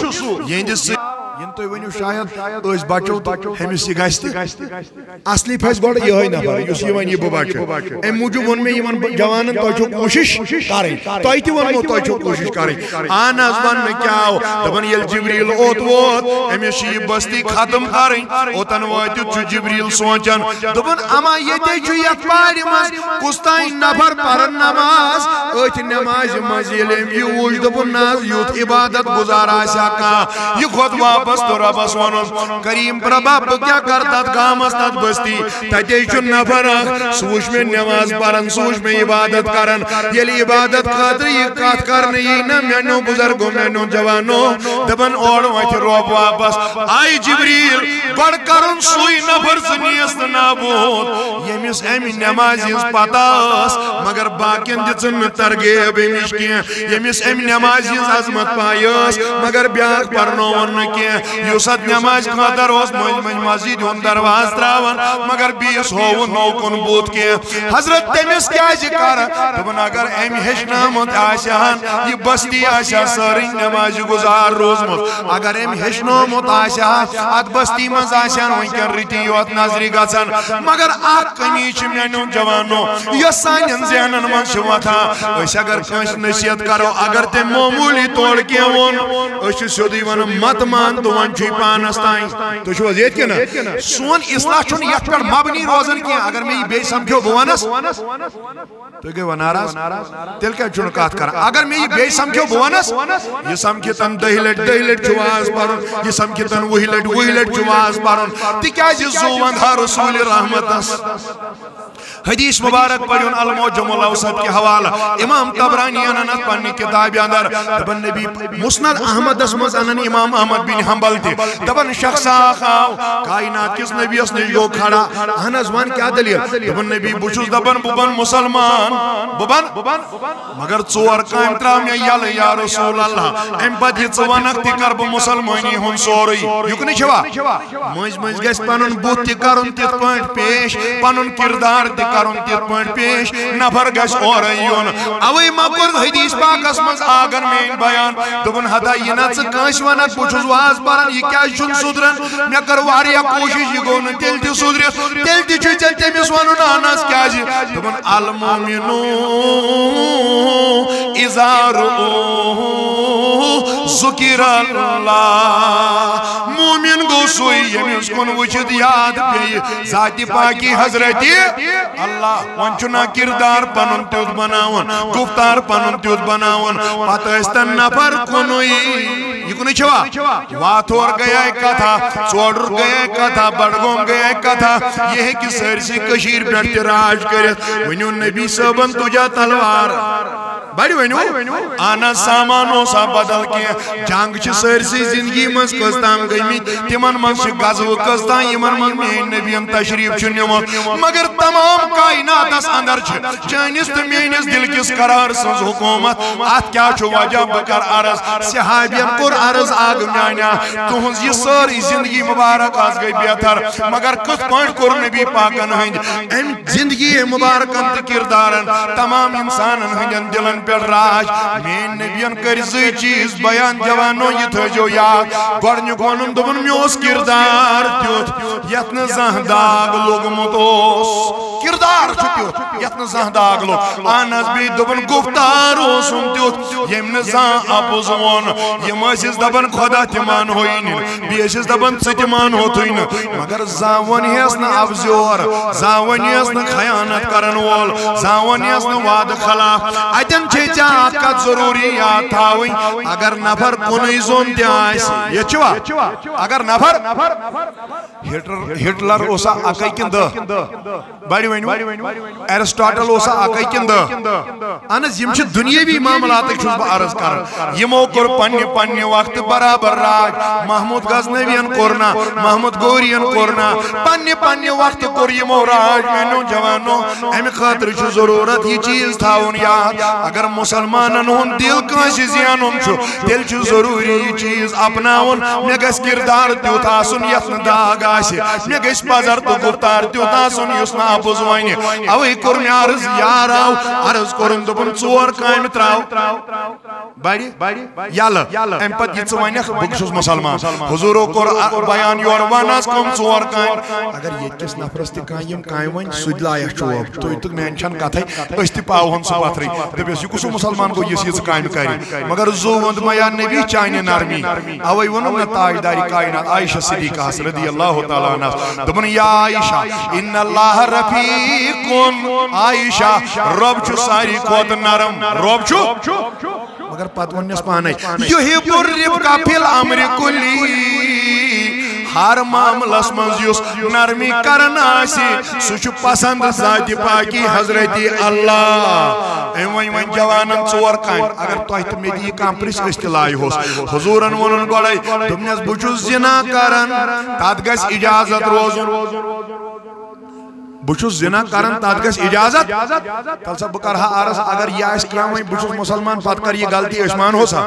یِہنٛدِس سۭتۍ، یِم تُہۍ ؤنِو شاید أسۍ بچو تہٕ ہُمِس یہِ گژھِ تہِ۔ اصلی پھسہِ گۄڈٕ یِہوٚے نفر، یُس یہِ وَنہِ یہِ بہٕ بچہٕ۔ اَمہِ موٗجوٗب ووٚن مےٚ یِمن ب-، جوانن، تۄہہِ چھو کوٗشِش کرٕنۍ، تۄہہِ تہِ ووٚنمو تۄہہِ چھو کوٗشِش کرٕنۍ۔ اہن حظ، وننہٕ کیٛاہ آو؟ دپان ییٚلہِ جبریل اوٚت ووت، أمِس چھِ یہِ بستی ختم کرٕنۍ۔ اوٚتن وٲتِتھ چھُ جبریل سونٛچان، دوٚپُن، اما ییٚتے چھُ یتھ پارِ منٛز کُس تام نفر پران نماز۔ أتھۍ نمازِ منٛز ییٚلہِ أمۍ یہِ وُچھ، دوٚپُن، نہ حظ، یُتھ عبادت گزار آسہِ ہا کانٛہہ، یہِ کھوٚت واپس تہٕ رۄبس ووٚنُن، کریم پربا، بہٕ کیٛاہ کرٕ تتھ گامس، تتھ بستی؟ تتے چھُ نفر اکھ، سُہ وُچھ مےٚ نماز پران، سُہ وُچھ مےٚ عبادت کران۔ ییٚلہِ عبادت خٲطرٕ یہِ کتھ کرنہٕ یی نہ، میانیو بزرگو، میانیو جوانو، دپان، اورٕ وتھِ رۄب واپس۔ آیہِ جبریل، گۄڈٕ کرُن سُے نفر سُہ نیست نابود، ییٚمِس امہِ نمازِ ہٕنٛز پتہ ٲس، مگر باقین دِژٕن نہٕ ترغیب اَمِچ کینٛہہ، ییٚمِس اَمہِ نمازِ ہٕنٛز عظمت پاے ٲس، مگر بیٛاکھ پرنووُن نہٕ کینٛہہ۔ یُس اتھ نمازِ خٲطرٕ اوس مٔنٛزۍ مٔنٛزۍ مسجد ہُنٛد دروازٕ تراوان، مگر بیٚیِس ہووُن نوکُن بُتھ کینٛہہ۔ حضرت تٔمِس کیازِ کر؟ دوٚپُن، اگر أمۍ ہیٚچھنٲومٕژ آسہِ ہن، یہِ بستی آسہِ ہا سٲرٕے نمازِ گُزار روٗزمٕژ۔ اگر أمۍ ہیٚچھنومُت آسہِ ہا، اتھ بستی منٛز آسہِ ہن وٕنکیٚن رٕتی یوت نظرِ گژھان۔ مگر اکھ کمی چھِ میانیو جوانو، یۄس سانٮ۪ن ذہنن منٛز چھِ وۄتھان۔ أسۍ اگر کٲنٛسہِ نصیحت کرو، اگر تٔمۍ معموٗلی طور کینٛہہ ووٚن، أسۍ چھِ سیوٚدُے ونان، مت مان، تہٕ وۄنۍ چھُے پانس تام۔ تُہۍ چھِو حظ ییٚتہِ کِنہٕ؟ سون اصلاح چھُنہٕ یتھ پٮ۪ٹھ مبنی روزان کینٛہہ۔ اگر مےٚ یہِ بیٚیہِ سمکھیو، بہٕ ونس۔ تُہۍ گٔیوا ناراض؟ تیٚلہِ کیٛازِ چھُنہٕ کتھ کران؟ اگر مےٚ یہِ بیٚیہِ سمکھیو، بہٕ ونس، یہِ سمکھِ تن دَہہِ لٹہِ، دَہہِ لٹہِ چھُ واز پرُن، یہِ سمکھِ تن وُہہِ لٹہِ، وُہہِ لٹہِ چھُ واز پرُن۔ تِکیٛازِ زُو ونٛدہا رسول رحمتس۔ حدیث مبارک پٔرِن المعجم الاوسط کہِ حوالہٕ۔ امام طبرانی انن اتھ پننہِ کتابہِ اندر، دپان نبی مسند احمدس منٛز انن امام احمد بن حنبل تہِ، دپان شخص اکھ آو کائنات کِس نبیس نِش، گوٚو کھڑا۔ اہن حظ، ون کیٛاہ دٔلیٖل؟ دوٚپُن، نبی، بہٕ چھُس دپان بہٕ بنہٕ مسلمان، بہٕ بنہٕ، مگر ژور کامہِ ترٛاو مےٚ یَلہٕ یا رسول اللہ۔ اَمہِ پتہٕ یہِ ژٕ وَنکھ تہِ کَرٕ بہٕ مسلمٲنی ہُنٛد سورُے۔ یُکنُے چھوا؟ مٔنٛزۍ مٔنٛزۍ گژھِ پنُن بُتھ تہِ کرُن تِتھ پٲٹھۍ پیش، پنُن کردار تہِ کرُن تِتھ پٲٹھۍ پیش، نفر گژھِ اورے یُن۔ اوے ما کوٚر حدیث پاکس منٛز آگن میٲنۍ بیان، دوٚپُن، ہتا یہِ نہ ژٕ کٲنٛسہِ ونکھ بہٕ چھُس واز پران، یہِ کیازِ چھُنہٕ سُدران؟ مےٚ کٔر واریاہ کوٗشش، یہِ گوٚو نہٕ تیٚلہِ تہِ سُدرِتھ، تیٚلہِ تہِ چھُ ژےٚ تٔمِس ونُن، اہن حظ، کیازِ؟ دوٚپُن، المؤمن اذا رؤوه ذکر اللہ۔ مومن گوٚو سُے، ییٚمِس کُن وٕچھِتھ یاد پیٚیہِ ذاتِ پاکی حضرتِ اللہ۔ وۄنۍ چھُنہ کردار پنُن تیُتھ بناوُن، گفتار پنُن تیُتھ بناوُن، پتہٕ ٲسۍ تن نفر کُنُے۔ یہِ کُنُے چھوا؟ واتھور گٔیے کتھا، ژوڈُر گٔیے کتھا، بڈگوم گٔیے کتھا، یہِ ہیٚکہِ سٲرسٕے کٔشیٖرِ پٮ۪ٹھ تہِ راج کٔرِتھ۔ ؤنِو نبی صٲبن تُجا تلوار۔ بڑِ ؤنِو، اہن حظ، سامان اوسا بدل کینٛہہ؟ جنگ چھِ سٲرسٕے زندگی منٛز کٔژ تام گٔمٕتۍ، تِمن منٛز چھِ غزوہٕ کٔژ تام، یِمن منٛز میٲنۍ نبیَن تشریف چھُ نِمُت۔ مگر تمام کائناتس اندر چھِ چٲنِس تہٕ میٲنِس دِل کِس قرار سٕنٛز حکومت۔ اتھ کیٛاہ چھُ وجہ؟ بہٕ کرٕ عرض۔ صحابین کوٚر عرض، اکھ میانیا، تُہنٛز یہِ سٲرٕے زندگی مبارک آز گٔے بہتر، مگر کِتھ پٲٹھۍ کوٚر نبی پاکن ہٕنٛدۍ امہِ زندگی مبارکن تہٕ کردارن تمام انسانن ہٕنٛدٮ۪ن دلن پٮ۪ٹھ راج؟ میٲنۍ نبین کٔرۍ زٕے چیٖز بیان، جوانو، یہِ تھٲیزیو یاد۔ گۄڈنیُک ووٚنُن، دوٚپُن، مےٚ اوس کردار تیُتھ یتھ نہٕ زانٛہہ داغ لوٚگمُت اوس۔ کردار چھُ تیُتھ یتھ نہٕ زانٛہہ داغ لوٚگ۔ اہن حظ، بیٚیہِ دوٚپُن، گفتار اوسُم تیُتھ ییٚمۍ نہٕ زانٛہہ اپُز ووٚن۔ یِم ٲسِس دپان، خدا تہِ مانہوے نہٕ، بیٚیہِ ٲسِس دپان، ژٕ تہِ مانہوتھٕے نہٕ۔ مگر زانٛہہ وۄنیس نہٕ اپزیور، زانٛہہ وۄنیس نہٕ خیانت کرن وول، زانٛہہ وۄنیس نہٕ وعدٕ خلاف۔ اتٮ۪ن چھے ژےٚ اکھ کتھ ضروٗری یاد تھاوٕنۍ، اگر نفر کُنُے زوٚن تہِ آسہِ، ییٚتہِ چھُوا؟ اگر نفر، ہٹلر، ہٹلر اوسا اکے کِنہٕ دہ؟ بڑِ ؤنِو، ایرسٹاٹل اوسا اکے کِنہٕ دہ؟ اہن حظ، یِم چھِ دُنیٲوی معاملاتٕکۍ چھُس بہٕ عرض کران۔ یِمو کوٚر پننہِ پننہِ وقتہٕ برابر راج۔ محمود غزنویَن کوٚر نا، محمود غوریَن کوٚر نا، پننہِ پننہِ وقتہٕ کوٚر یِمو راج۔ میانیو جوانو، امہِ خٲطرٕ چھُ ضروٗرت یہِ چیٖز تھاوُن یاد، اگر مسلمانن ہُنٛد دِل کٲنٛسہِ زینُن چھُ، تیٚلہِ چھُ ضروٗری یہِ چیٖز اپناوُن۔ مےٚ گژھِ کردار تیُتھ آسُن یتھ نہٕ داغ آسہِ، مےٚ گژھِ پزر تہٕ گفتار تیُتھ آسُن یُس نہٕ اپُز ونہِ۔ اوے کوٚر مےٚ عرض، یار آو، عرض کوٚرُن، دوٚپُن، ژور کامہِ ترٛاو۔ بڑِ یلہٕ۔ امہِ پتہٕ یہِ ژٕ ونکھ، بہٕ چھُس مسلمان۔ حضوٗرو کوٚر ا-، بیان یورٕ، ون حظ کٕم ژور کامہِ۔ اگر ییٚتہِ کِس نفرس تہِ کانٛہہ یِم کامہِ ونہِ، سُہ تہِ لایکھ چوب۔ تُہۍ تہٕ میانہِ چھنہٕ کتھے، أسۍ تہِ پاوہون سُہ پتھرٕے۔ دٔپِس، یہِ کُس ہیوٗ مسلمان گوٚو، یُس یِژھ کامہِ کرِ؟ مگر زُو ووٚن، دوٚپمَے، یا نبی، چانہِ نرمی۔ اوے ووٚنُن نہ تاجدارِ کائنات عائشہ صدیقہ رضی اللہ تعالیٰ عنہَس۔ دوٚپُن، یا عائشہ، ان اللہ رفیق۔ عائشہ، رۄب چھُ ساروی کھۄتہٕ نرم۔ رۄب چھُ۔ مگر پتہٕ ووٚننس پانے، یحب الرفق فی الامر کلی۔ ہر معاملس منٛز یُس نرمی کران آسہِ، سُہ چھُ پسند ذاتِ پاکی حضرتِ اللہ۔ أمۍ وۄنۍ وۄنۍ جوانن ژور کامہِ، اگر تۄہہِ تہٕ مےٚ تہِ یہِ کانٛہہ پرژھِ، أسۍ تہِ لایہوس۔ حضوٗرن ووٚنُن گۄڈے، دوٚپنس، بہٕ چھُس زنا کران، تتھ گژھِ اجازت روزُن۔ بہٕ چھُس زِنا کران، تَتھ گژھِ اِجازت؟ تَلہٕ سا بہٕ کرٕ ہا عرض، اگر یہِ آسہِ کینٛہہ وۄنۍ، بہٕ چھُس مُسلمان، پَتہٕ کَرٕ یہِ غلطی، أسۍ مانہوس ہا؟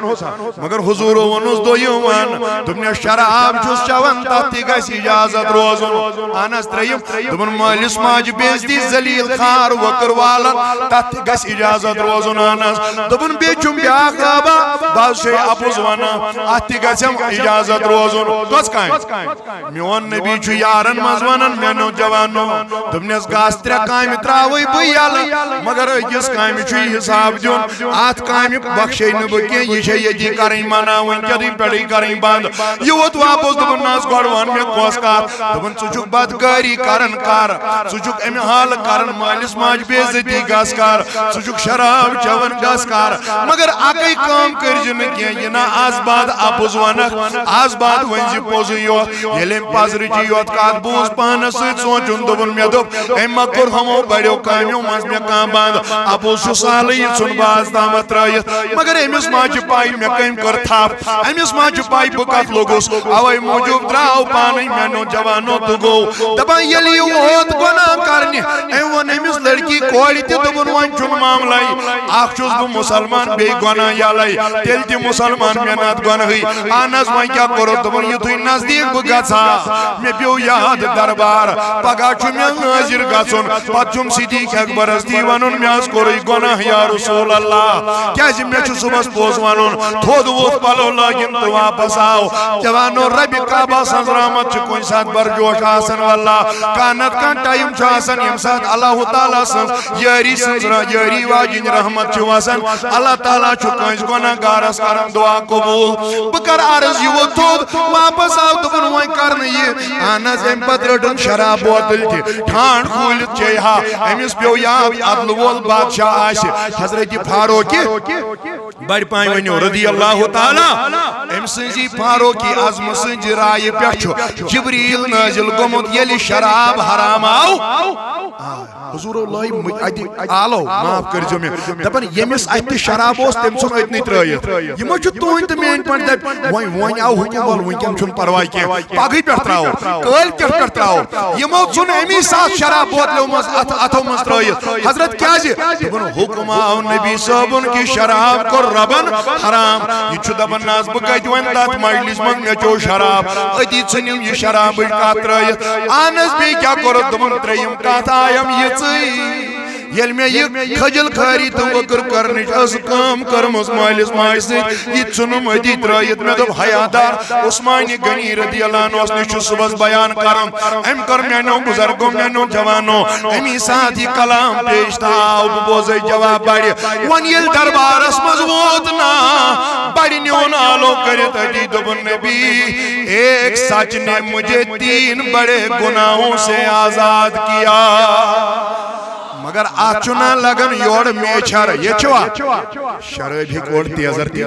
مگر حضوٗرو ووٚنُس دوٚیِم وَن، دوٚپنَس، شراب چھُس چٮ۪وان، تَتھ تہِ گژھِ اِجازت روزُن۔ اَنس ترٛیٚیِم، دوٚپُن، مٲلِس ماجہِ بے عزتی، ذلیل خار وۄکر والن، تَتھ تہِ گژھِ اِجازت روزُن۔ اَنس دوٚپُن، بیٚیہِ چھُم بیٛاکھ بابا، بہٕ حظ چھُسے اَپُز وَنان، اَتھ تہِ گژھٮ۪م اِجازت روزُن۔ کۄس کامہِ؟ میون نبی چھُ یارن منٛز ونان، میانیو جوانو، دوٚپنس، گژھ ترٛےٚ کامہِ تراوے بہٕ یلہٕ، مگر أکِس کامہِ چھُ یہِ حساب دیُن، اتھ کامہِ بخشے نہٕ بہٕ کینٛہہ، یہِ چھےٚ ییٚتی کرٕنۍ منع، وٕنۍ کٮ۪تھٕے پٮ۪ٹھٕے کرٕنۍ بنٛد۔ یہِ ووت واپس، دوٚپُن، نہ حظ، گۄڈٕ ون مےٚ کۄس کتھ؟ دوٚپُن، ژٕ چھُکھ بدکٲری کران، کر، ژٕ چھُکھ امہِ حالہٕ کران، مٲلِس ماجہِ بے عزتی، گژھ کر، ژٕ چھُکھ شراب چٮ۪وان، گژھ کر، مگر اکٕے کٲم کٔرۍ زِ نہٕ کینٛہہ، یہِ نہ از بعد اپُز ونکھ، از بعد ؤنۍ زِ پوٚزُے یوت۔ ییٚلہِ أمۍ پزرٕچی یوت کتھ بوٗز، پانس سۭتۍ سونٛچُن، دوٚپُن، مےٚ دوٚپ، أمۍ ما کوٚر ہُمو بڑیو کامیو منٛز مےٚ کانٛہہ بنٛد؟ اپُز چھُ سہلٕے، یہِ ژھُن بہٕ از تامتھ ترٲیِتھ، مگر أمِس ما چھِ پَے مےٚ کٔمۍ کٔر تھپھ؟ أمِس ما چھِ پَے بہٕ کتھ لوٚگُس؟ اوے موٗجوٗب درٛاو پانے میانیو جوانو تہٕ گوٚو دپان، ییٚلہِ یہِ ووت گۄناہ کرنہِ، أمۍ ووٚن أمِس لڑکی کورِ تہِ، دوٚپُن، وۄنۍ چھُنہٕ معاملے، اکھ چھُس بہٕ مسلمان، بیٚیہِ گۄناہ یلے، تیٚلہِ تہِ مسلمان، مےٚ نتہٕ گۄنہٕے۔ اہن حظ، وۄنۍ کیٛاہ کوٚرُتھ؟ دوٚپُن، یُتھُے نزدیٖک بہٕ گژھٕ ہا، مےٚ پیوٚو یاد دربار، پگاہ چھُ مےٚ حٲضِر گژھُن، پتہٕ چھُم صدیق اکبرس تہِ ونُن، مےٚ حظ کوٚرُے گۄناہ یا رسول اللہ، کیٛازِ مےٚ چھُ صُبحس پوٚز ونُن۔ تھوٚد ووٚتھ، پلو لٲگِن تہٕ واپس آو۔ جوانو، ربِ کعبہ سٕنٛز رحمت چھِ کُنہِ ساتہٕ برجوش آسان، واللہ، کانٛہہ نتہٕ کانٛہہ ٹایم چھُ آسان، ییٚمہِ ساتہٕ اللہ تعالیٰ سٕنٛز یٲری سٕنٛز را-، یٲری واجِنۍ رحمت چھِ وسان۔ اللہ تعالیٰ چھُ کٲنٛسہِ گۄناہ گارس کران دعا قبول۔ بہٕ کرٕ عرض، یہِ ووٚتھ تھوٚد، واپس آو، دوٚپُن، وۄنۍ کرنہٕ یہِ۔ اہن حظ، اَمہِ پتہٕ رٔٹٕن شراب بوتل تہِ، ٹھانڈ کھوٗلِتھ چیٚیہِ ہا۔ أمِس پیوٚو یاد، عدلہٕ وول بادشاہ آسہِ حضرت فاروق بڑِ پایہِ ؤنِو رضی اللہ تعالیٰ۔ أمۍ سٕنٛزِ فاروقی اعظمہٕ سٕنٛزِ رایہِ پٮ۪ٹھ چھُ جبریل نٲزِل گوٚمُت، ییٚلہِ شراب حرام آو۔ آ، حضوٗرو لٲے مٕتۍ اَتہِ آلو، معاف کٔرۍزیو مےٚ۔ دَپان، ییٚمِس اَتھِ تہِ شراب اوس، تٔمۍ ژھُن أتنٕے ترٛٲیِتھ۔ یہِ ما چھُ تُہٕنٛدۍ تہٕ میٛٲنۍ پٲٹھۍ؟ دَپہِ، وۄنۍ، وۄنۍ آو حُکم، وَلہٕ وٕنۍکٮ۪ن چھُنہٕ پَرواے کینٛہہ، پَگہٕے پٮ۪ٹھ ترٛاوو، کٲلۍ کٮ۪تھ پٮ۪ٹھ ترٛاوو۔ یِمو ژھُن اَمی ساتہٕ شراب بوتلو منٛز اَتھ اَتھو منٛز ترٛٲیِتھ۔ حضرت کیٛازِ؟ دوٚپُن، حُکم آو نبی صٲبُن کہِ شراب کوٚر رۄبن حرام۔ یہِ چھُ دَپان، نہ حظ، بہٕ کَتہِ وَنہٕ تَتھ مجلِس منٛز مےٚ چیوٚو شراب؟ أتی ژھٕنِم یہِ شرابٕچ کَتھ ترٛٲیِتھ۔ اہن حظ، بیٚیہِ کیٛاہ کوٚرُتھ؟ دوٚپُن، ترٛیٚیِم کَتھ آیم یِژٕے۔ ییٚلہِ مےٚ یہِ خجل خٲری تہٕ وٕکٕر کَرنٕچ ٲس کٲم کٔرمٕژ مٲلِس ماجہِ سۭتۍ، یہِ ژھُنُم أتی ترٛٲیِتھ۔ مےٚ دوٚپ، حیادار عثمانِ غنی رضی اللہ عنہس نِش چھُ صُبحس بیان کرُن۔ أمۍ کٔر میٛانیو بُزرگو، میٛانیو جوانو، اَمی ساتہٕ یہِ کلام پیش تہٕ آو بہٕ بوزے جواب بڑِ۔ وۄنۍ ییٚلہِ دربارس منٛز ووت نا، بڑِ نیوٗن آلو کٔرِتھ أتی، دوٚپُن، نبی، ایک سچ نے مجھے تین بڑے گناہوں سے آزاد کیا۔ مگر اتھ چھُنہ لگان یورٕ میچھر، ییٚتہِ چھُوا؟ شرٲبۍ ہیٚکہِ اورٕ تیزر تہِ۔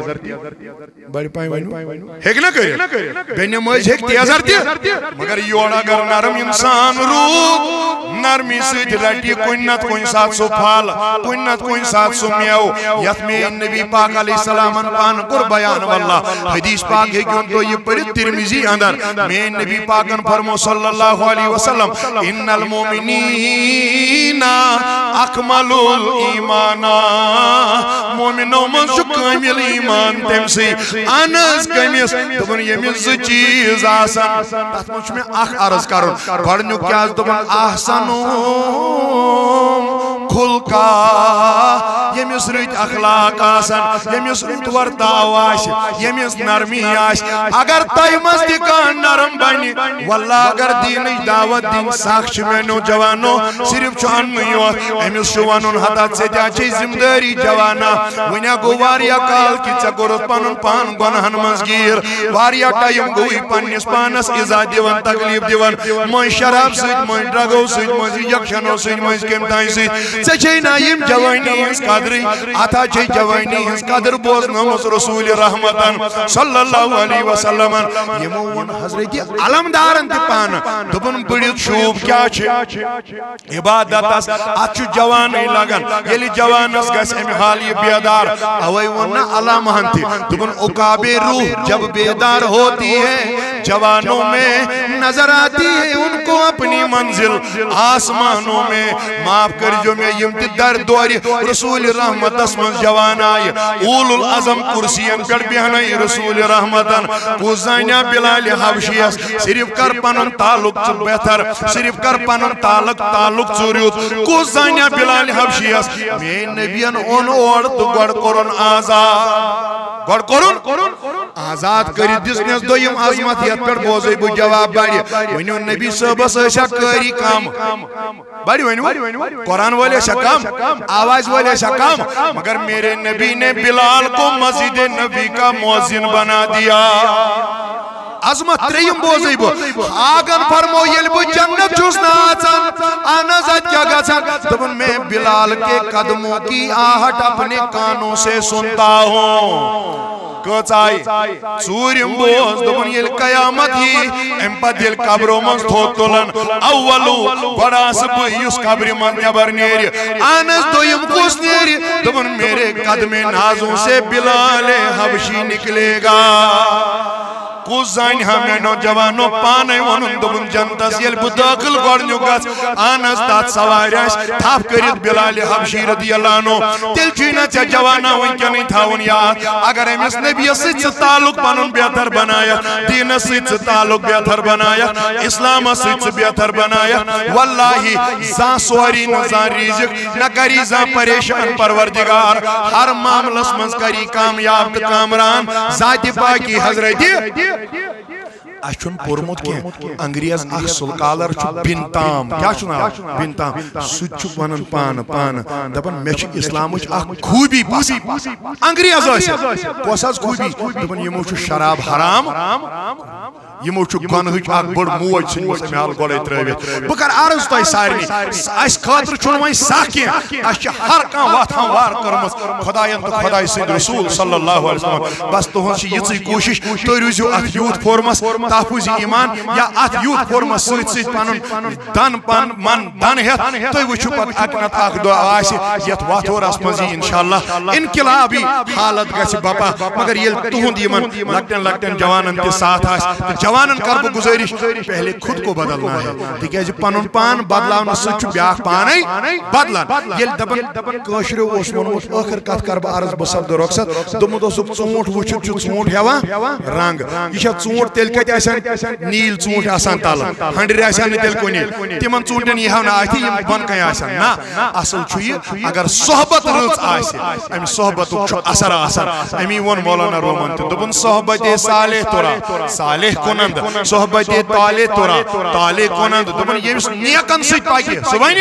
بڑِ پایہِ ؤنِو۔ ہیٚکہِ نہ کٔرِتھ؟ بے نمٲزۍ ہیٚکہِ تیزر تہِ، مگر یورٕ اگر نرم انسان روٗد، نرمی سۭتۍ رٹہِ کُنہِ نتہٕ کُنہِ ساتہٕ سُہ پھل، کُنہِ نتہٕ کُنہِ ساتہٕ سُہ میوٕ، یتھ میٲنۍ نبی پاک علیہ السلامن پانہٕ کوٚر بیان۔ واللہ، حدیث پاک ہیٚکِو تُہۍ یہِ پٔرِتھ ترمذی اندر۔ میٲنۍ نبی پاکن فرمو صلی اللہ علیہ وسلم، ان المؤمنین اکمل الایمانا، مومنو منٛز چھُ کٲمل ایمان تٔمۍ سٕے۔ اہن حظ، کٔمِس؟ دوٚپُن، ییٚمِس زٕ چیٖز آسن۔ تتھ منٛز چھُ مےٚ اکھ عرض کرُن۔ گۄڈٕنیُک کیٛاہ حظ؟ دوٚپُن، احسن خلقا، ییٚمِس رٕتۍ اخلاق آسن، ییٚمِس رُت ورتاو آسہِ، ییٚمِس نرمی آسہِ۔ اگر تۄہہِ منٛز تہِ کانٛہہ نرم بنہِ، واللہ، اگر دیٖنٕچ دعوت دِنۍ سخ چھِ میٛانیو جوانو، صرف چھُ اننُے یوت۔ أمِس چھُ ونُن، ہتا ژےٚ تہِ ہا چھے ذمہٕ دٲری جوانا، وۄنۍ ہا گوٚو واریاہ کال کہِ ژےٚ کوٚرُتھ پنُن پان گۄناہن منٛز گیٖر، واریاہ ٹایم گوٚوُے پننِس پانس ایزا دِوان، تکلیف دِوان، مٔنٛزۍ شراب سۭتۍ، مٔنٛزۍ ڈرگو سۭتۍ، مٔنٛزۍ انجیکشنو سۭتۍ، مٔنٛزۍ کمہِ تانۍ سۭتۍ۔ تہ چھے نا یم جوانی ہنز قدرٕے، اتھا چھے جوانی ہنز قدر بوزنٲمٕژ رسول رحمتن صلی اللہ علیہ وسلمن۔ یمو ووٚن حضرت علمدارن تہِ پانہٕ، دوٚپُن، بٔڑِتھ شوٗب کیٛاہ چھِ؟ عبادتس اتھ چھُ جوانٕے لگان۔ ییٚلہِ جوانس گژھِ امہِ حال یہِ بیدار، اوے ووٚن نا علامہن تہِ، دوٚپُن، عقابِ روح جب بیدار ہوتی ہے، جوانوں میں نظر آتی ہے ان کو اپنی منزل آسمانوں میں۔ معاف کٔرۍزیو مےٚ، یِم تہِ در دورِ رسول رحمتس منٛز جوان آیہِ، اولو العزم کرسین پٮ۪ٹھ بیہنے رسول رحمتن۔ کُس زانیا بلال حبشیس، صرف کر پنُن تعلق ژٕ بہتر، صرف کر پنُن تعلق، تعلق ژٕ رُت۔ کُس زانیا بلال حبشیس، میٲنۍ نبین اوٚن اور تہٕ گۄڈٕ کوٚرُن آزاد۔ گۄڈٕ کوٚرُن آزاد کٔرِتھ دِژنس دوٚیِم عظمت، یتھ پٮ۪ٹھ بوزے بہٕ جواب بڑِ۔ ؤنِو نبی صٲبس ٲسیا قٲری کم؟ بڑِ ؤنِو۔ قرآن وٲلۍ ٲسیا کم؟ آواز وٲلۍ ٲسیا کم؟ مگر میرے نبی نے بلال کو مسجد نبی کا مؤذن بنا دیا۔ عظمت ترٛیٚیِم بوزے بہٕ۔ آگن فرمو ییٚلہِ بہٕ جنت چھُس نہٕ اژان، اہن حظ، اتہِ کیٛاہ گژھان؟ دوٚپُن، میں بلال کے قدموں کی آہٹ اپنے کانوں سے سنتا ہوں۔ کٔژ آیہِ؟ ژوٗرِم بوز، دوٚپُن، ییٚلہِ قیامت یی، امہِ پتہٕ ییٚلہِ قبرو منٛز تھوٚد تُلن، اولو، گۄڈٕ آسہٕ بہٕ یُس قبرِ منٛز نٮ۪بر نیرِ۔ اہن حظ، دوٚیِم کُس نیرِ؟ دوٚپُن، میرے قدمِ نازوں سے بلال حبشی نکلے گا۔ کُس زانہِ ہا میانیو جوانو پانے ووٚنُن، دوٚپُن، جنتس ییٚلہِ بہٕ دٲخل گۄڈٕنیُک گژھٕ، اہن حظ، تتھ سوارِ آسہِ تھپھ کٔرِتھ بلال حبشی رضی اللہ عنہ۔ تیٚلہِ چھُے نہ ژےٚ جوانا وٕنکیٚنٕے تھاوُن یاد، اگر أمِس نبیَس سۭتۍ ژٕ تعلق پنُن بہتر بنایَکھ، دیٖنَس سۭتۍ ژٕ تعلق بہتر بنایَکھ، اسلامَس سۭتۍ ژٕ بہتر بنایَکھ، واللہ زانٛہہ سوری نہٕ زانٛہہ ریزق، نہ کری زانٛہہ پریشان پروردگار، ہر معاملس منٛز کری کامیاب تہٕ کامران ذاتِ پاکی حضرتِ۔ اسہِ چھُنہٕ پوٚرمُت کینٛہہ۔ انگریز اکھ سُلکالر چھُ بن تام۔ کیٛاہ چھُ ناو؟ بن تام۔ سُہ تہِ چھُ ونان پانہٕ، پانہٕ دپان، مےٚ چھِ اسلامٕچ اکھ خوٗبی پسند۔ انگریز ٲسِتھ۔ کۄس حظ خوٗبی؟ دپان، یِمو چھُ شراب حرام، یِمو چھُ گۄنہٕچ اکھ بٔڑ موج ژھٕنمٕژ امہِ حال گۄڈے ترٲوِتھ۔ بہٕ کرٕ عرض تۄہہِ سارنٕے، اسہِ خٲطرٕ چھُنہٕ وۄنۍ سکھ کینٛہہ۔ اسہِ چھِ ہر کانٛہہ وتھ ہموار کٔرمٕژ خۄداین تہٕ خۄداے سٕنٛدۍ رسول صلی اللہ علیہ وسلم۔ بس تُہنٛز چھِ یِژٕے کوٗشِش، تُہۍ روٗزِو اتھ یوٗتھ فورمس تحفظ ایمان، یا اتھ یوٗتھ فورمس سۭتۍ سۭتۍ پنُن دن پن من دن ہیتھ تُہۍ وٕچھِو پتہٕ اکہِ نتہٕ اکھ دۄہ آسہِ یتھ وتھ ہورس منٛز یی انشاءاللہ انقلابی حالت گژھِ بپا۔ مگر ییٚلہِ تُہُنٛد یِمن لۄکٹٮ۪ن لۄکٹٮ۪ن جوانن تہِ ساتھ آسہِ تہٕ جوانن کرٕ بہٕ گُزٲرِش، پہلے خود کو بدلنا ہے، تِکیازِ پنُن پان بدلاونہٕ سۭتۍ چھُ بیٛاکھ پانے بدلان۔ ییٚلہِ دپان کٲشریو اوس ووٚنمُت، ٲخٕر کتھ کرٕ بہٕ عرض، بہٕ سپدٕ رۄخصت، دوٚپمُت اوسُکھ، ژوٗنٛٹھ وٕچھِتھ چھُ ژوٗنٛٹھ ہٮ۪وان رنٛگ۔ یہِ چھا ژوٗنٛٹھ تیٚلہِ کتہِ آسن نیٖلۍ ژوٗنٛٹھۍ آسان تلہٕ؟ ہنٛڈرِ آسن نہٕ تیٚلہِ کُنی۔ تِمن ژوٗنٛٹھٮ۪ن یی ہا نہٕ اتھِ، یِم بۄنہٕ کنہِ آسن۔ نہ، اصل چھُ یہِ، اگر صحبت رٕژ آسہِ، امہِ صحبتُک چھُ اثر آسان۔ امی ووٚن مولانا رومن تہِ، دوٚپُن، صحبت صالح تُرا صالح کُنند، صحبت طالح تُرا طالح کُنند۔ دوٚپُن، ییٚمِس نیکن سۭتۍ پکہِ، سُہ بنہِ۔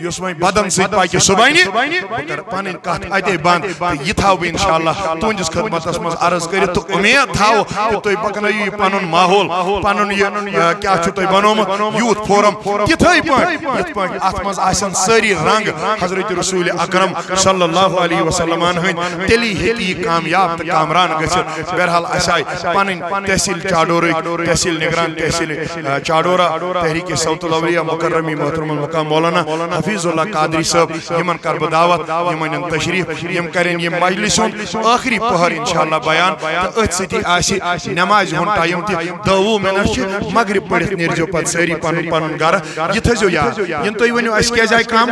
یُس وۄنۍ بدن سۭتۍ پکہِ، سُہ بنہِ۔ بہٕ کرٕ پنٕنۍ کتھ اتے بند تہٕ یہِ تھاوٕ بہٕ انشاءاللہ تُہنٛدِس خدمتس منٛز عرض کٔرِتھ تہٕ اُمید تھاوٕ کہِ تُہۍ پکنٲیِو یہِ پنُن ماحول، پنُن یہِ، آ، کیٛاہ چھُ تۄہہِ بنومُت، یوٗتھ فورم، تِتھے پٲٹھۍ یِتھ پٲٹھۍ اتھ منٛز آسن سٲری رنگ حضرت رسول اکرم صلی اللہ علیہ وسلمن ہٕنٛدۍ، تیٚلی ہیٚکہِ یہِ کامیاب تہٕ کامران گٔژھِتھ۔ بہرحال اسہِ آیہِ پنٕنۍ تحصیل چاڈورٕکۍ، تحصیل نگران، تحصیل، آ، چاڈورہ، تحریک صوت الاولیاء مکرمی محترم المقام مولانا حفیظ اللہ قادری صٲب، یِمن کرٕ بہٕ دعوت، یِم انن تشریف، یِم کرن یِم مجلس ہُنٛد ٲخری پہر انشاءاللہ بیان۔ تہٕ أتھۍ سۭتی آسہِ نمازِ ہُنٛد ٹایم تہِ، دہ وُہ منٹ چھِ مغرب پٔرِتھ نیرزیو پتہٕ سٲری پنُن پنُن گرٕ۔ یہِ تھٲیزیو یاد، یِنہٕ تُہۍ ؤنِو، اسہِ کیازِ آیہِ کم؟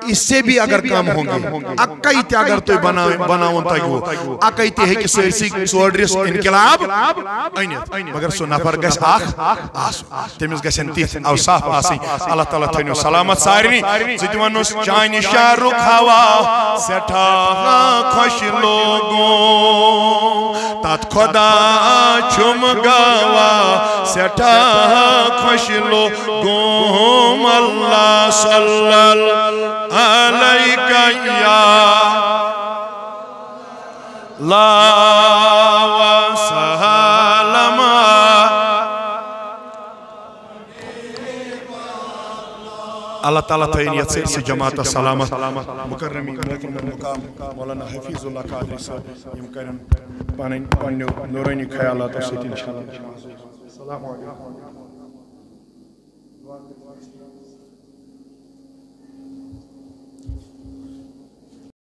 اس سے بھی اگر کم ہوں گے، اکے تہِ اگر تُہۍ بنا-، بناوُن تگہِ وُ، اکے تہِ ہیٚکہِ سٲرسٕے ژورِ رِس انقلاب أنِتھ، مگر سُہ نفر گژھِ اکھ آسُن۔ تٔمِس گژھن تِتھۍ اوصاف آسٕنۍ۔ اللہ تعالیٰ تھٲینو سلامت سارنٕے۔ ژٕ تہِ وَنُس چانہِ شہرُک ہوا سٮ۪ٹھاہ خۄش لوگُم۔ تَتھ خۄدا چھُم گواہ سٮ۪ٹھاہ خۄش لوگُم۔ اللہ صلی علیک یا اللہ وسلم۔ اللہ تعالیٰ تھٲیِن یَتھ سٲرسٕے جماعتَس سلامت۔ مُکرمی محترم مقام مولانا حفیظ اللہ قادری صٲب، یِم کَرن پَنٕنۍ پنٛنیو نوٗرٲنی خیالاتو سۭتۍ اِنشاءاللہ۔ السلام علیکم۔